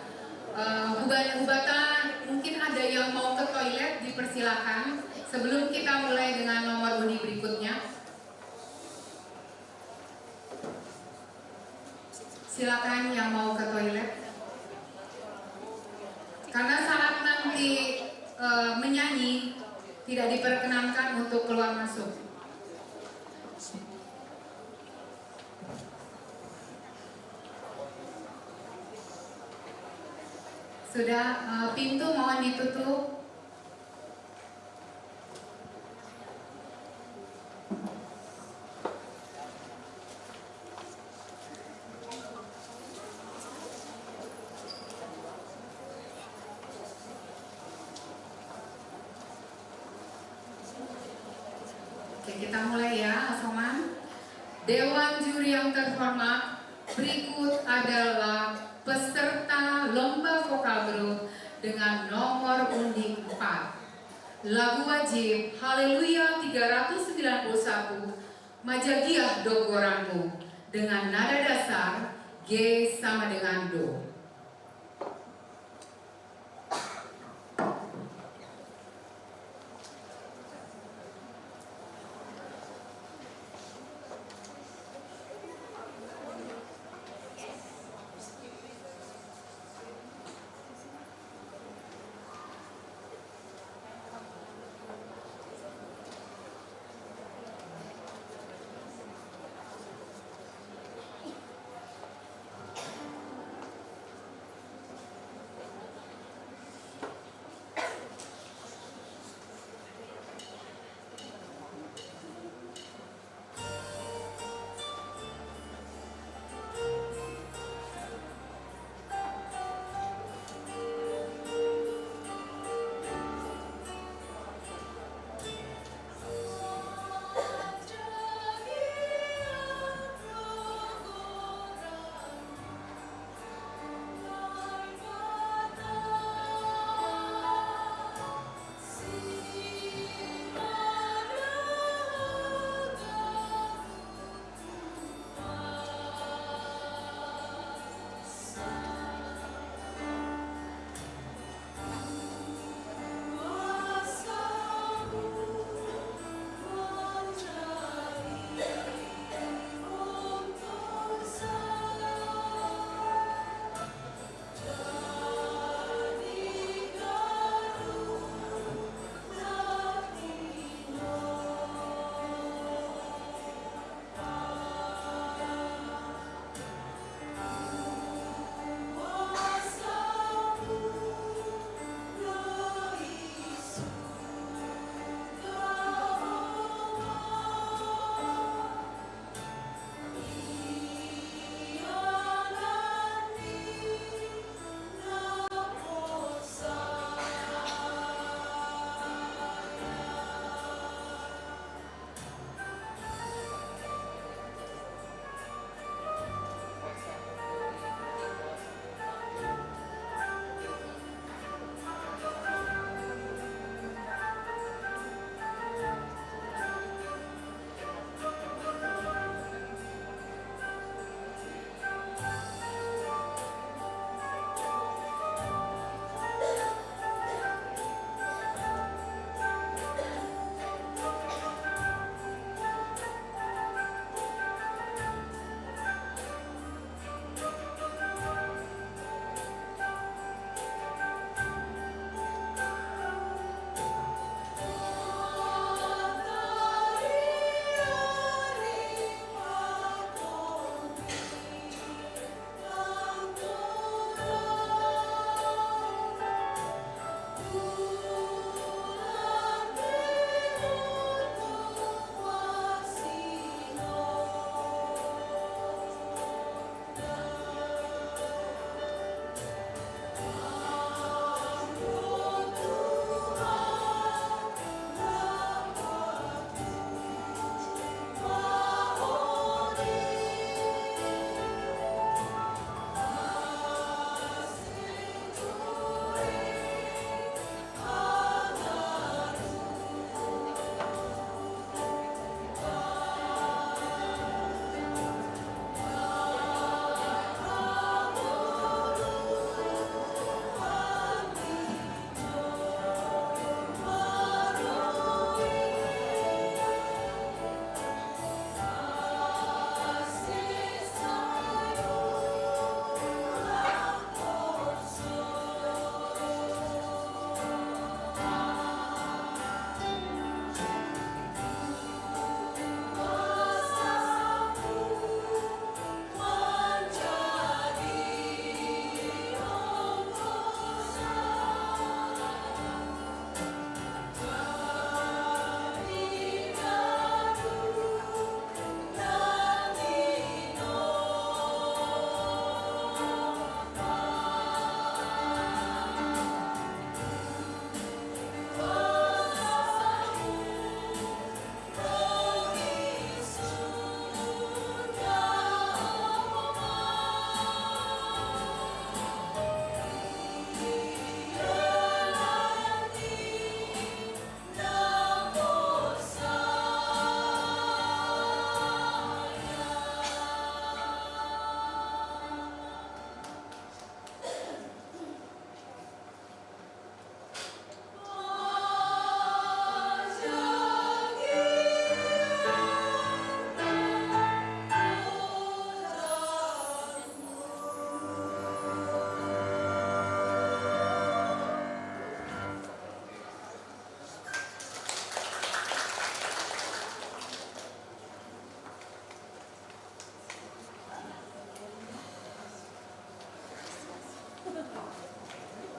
Eh, huba-, hubatan, mungkin ada yang mau ke toilet, dipersilakan. Sebelum kita mulai dengan nomor undi berikutnya, silakan yang mau ke toilet. Karena saat nanti eh, menyanyi, tidak diperkenankan untuk keluar masuk. Sudah, eh, pintu mohon ditutup. Oke, kita mulai ya, Asoman. Dewan juri yang terhormat, berikut adalah peserta lomba vokal grup dengan nomor undi empat. Lagu wajib Haleluya tiga ratus sembilan puluh satu, Majagiah Dogoranmu, dengan nada dasar G sama dengan Do.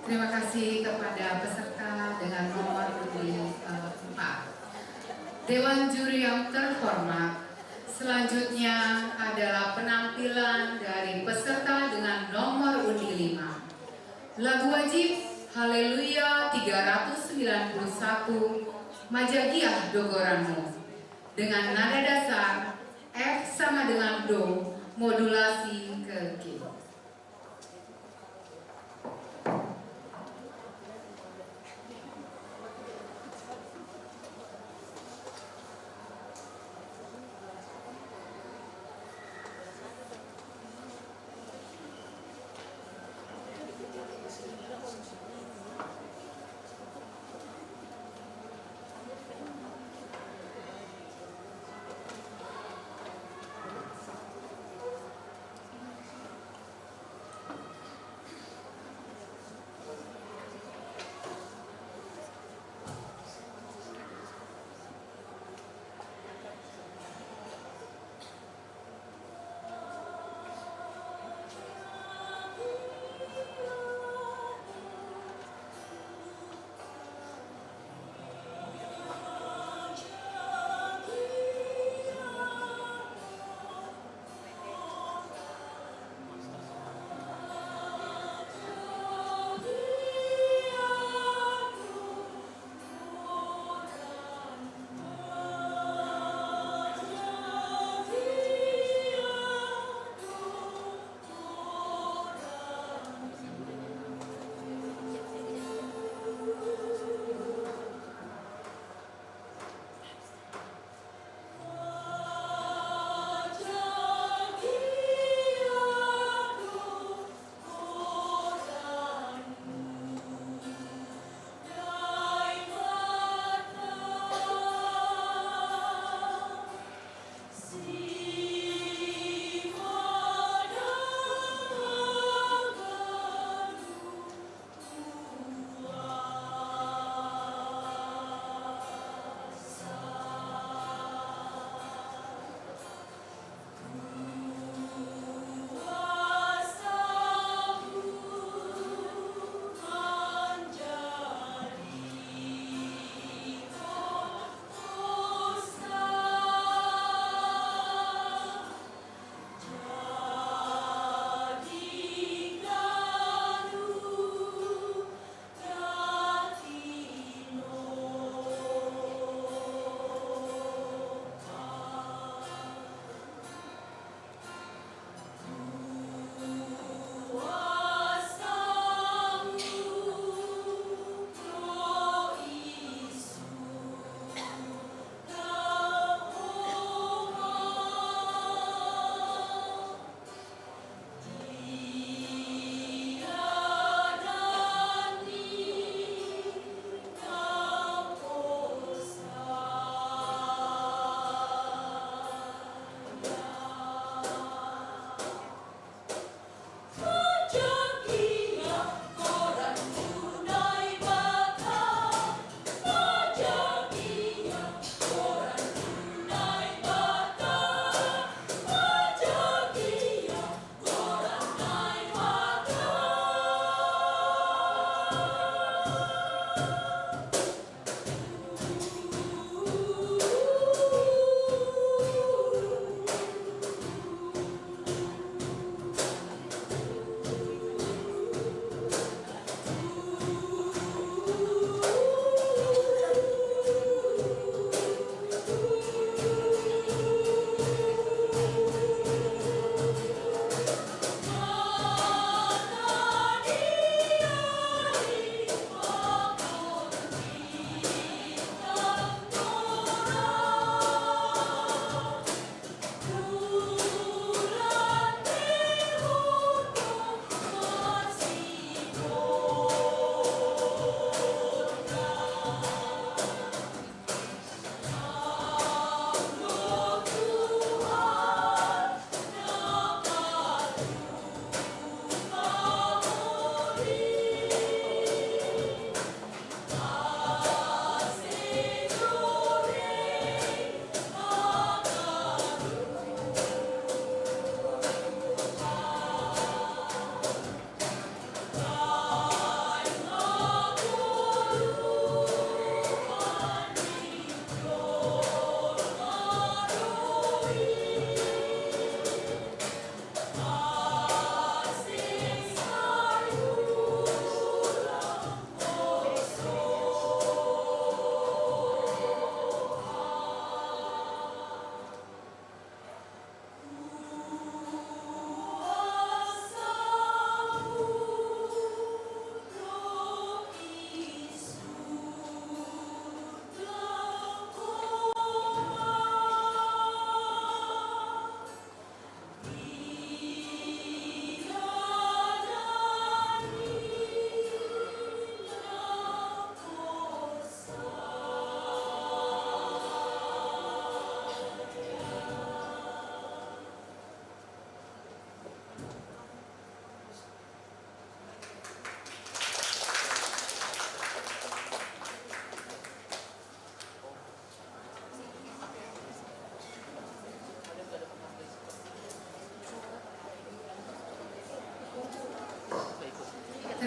Terima kasih kepada peserta dengan nomor undi eh, empat. Dewan juri yang terhormat, selanjutnya adalah penampilan dari peserta dengan nomor undi lima. Lagu wajib Haleluya tiga ratus sembilan puluh satu, Majagiah Dogoranmu, dengan nada dasar F sama dengan Do, modulasi ke G.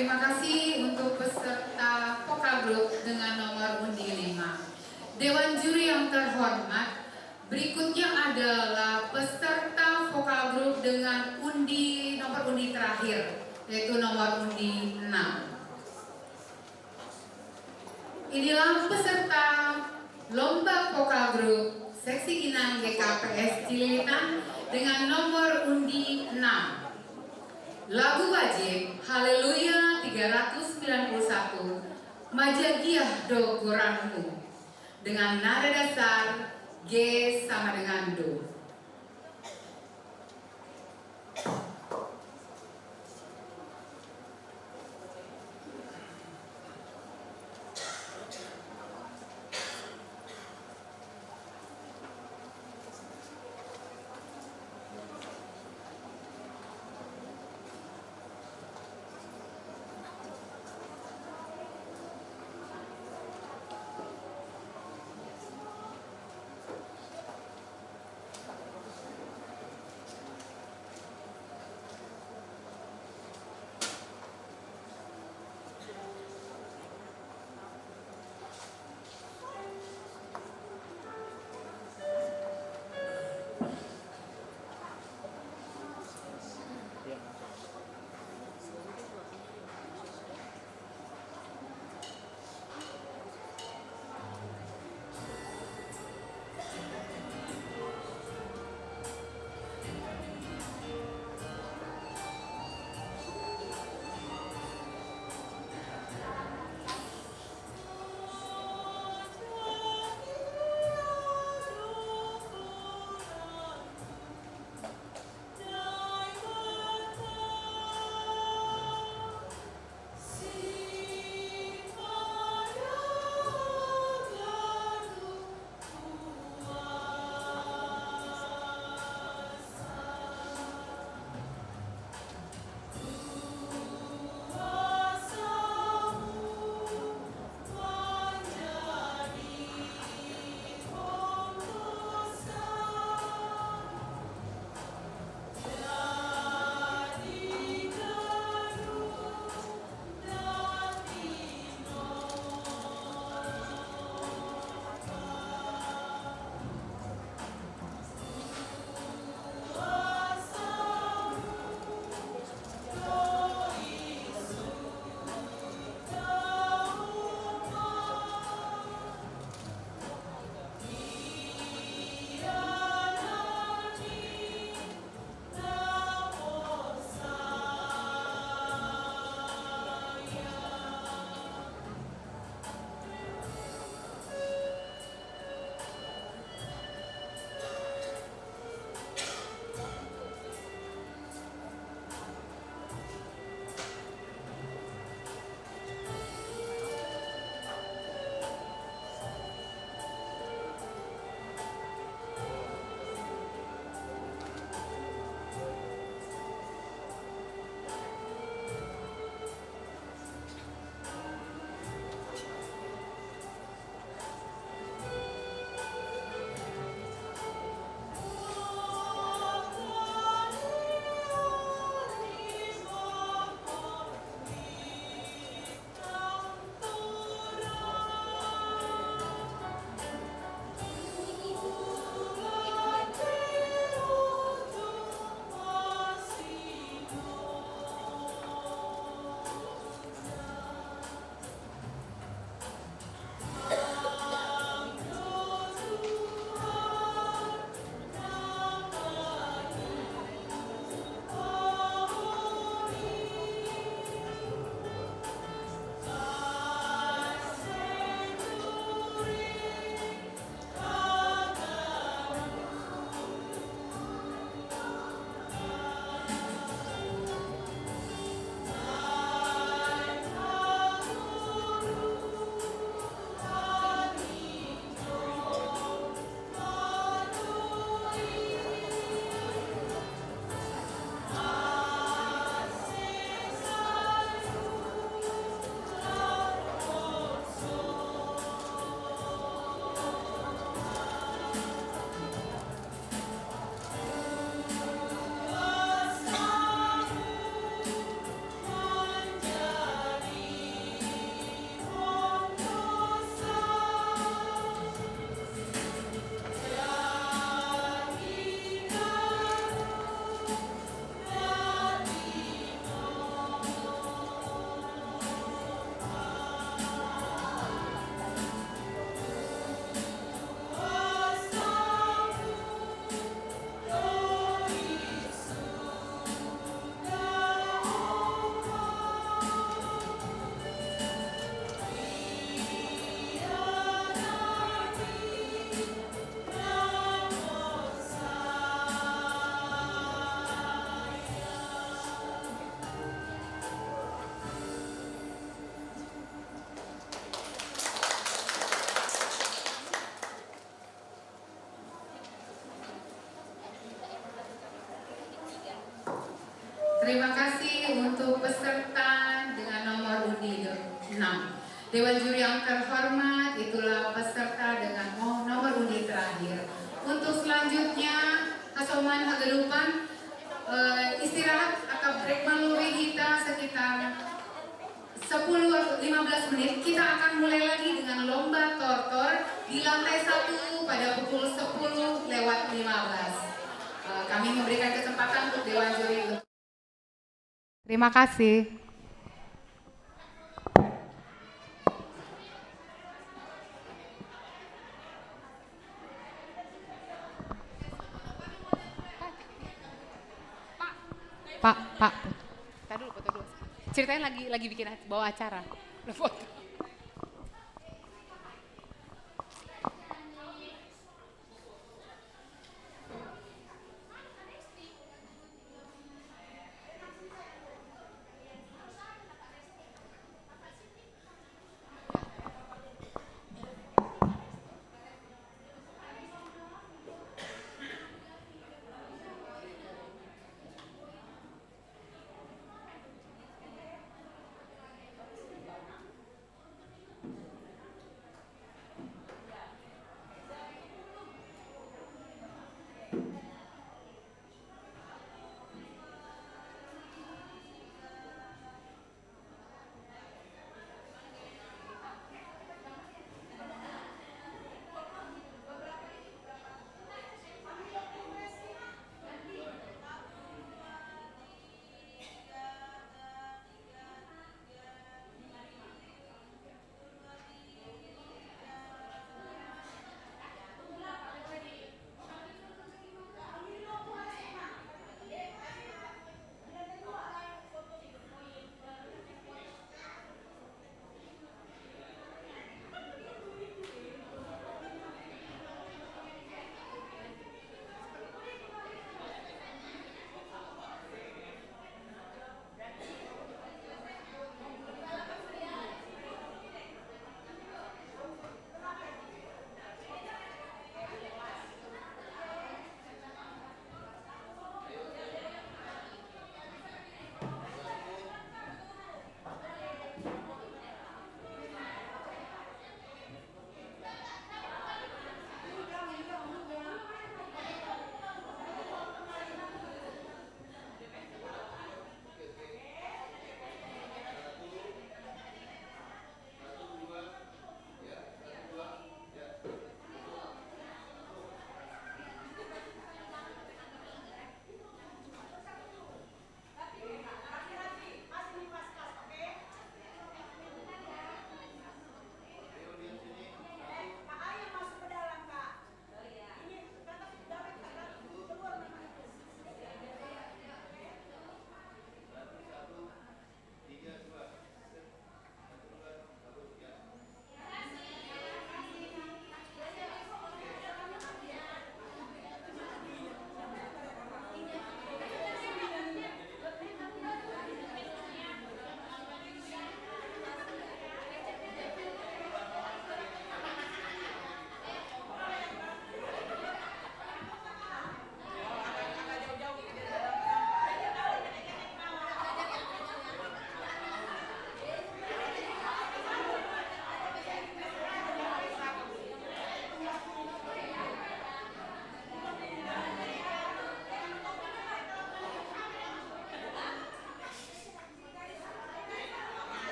Terima kasih untuk peserta vokal grup dengan nomor undi lima. Dewan juri yang terhormat, berikutnya adalah peserta vokal grup dengan undi, nomor undi terakhir, yaitu nomor undi enam. Inilah peserta lomba vokal grup seksi Inang G K P S Cililitan dengan nomor undi enam. Lagu wajib Haleluya tiga ratus sembilan puluh satu, Majagiah Do Goranmu, dengan nada dasar G sama dengan Do. Terima kasih untuk peserta dengan nomor undi enam. Dewan juri yang terhormat, itulah peserta dengan nomor undi terakhir. Untuk selanjutnya, Hasoman Hagalupan, eh, istirahat atau break maluwi kita sekitar sepuluh lima belas menit. Kita akan mulai lagi dengan lomba tortor di lantai satu pada pukul sepuluh lewat lima belas. Eh, kami memberikan kesempatan untuk Dewan Juri untuk Terima kasih. Pak, Pak, Pak. Tadi dulu, foto dulu. Ceritanya lagi lagi bikin ac- bawa acara. Udah foto.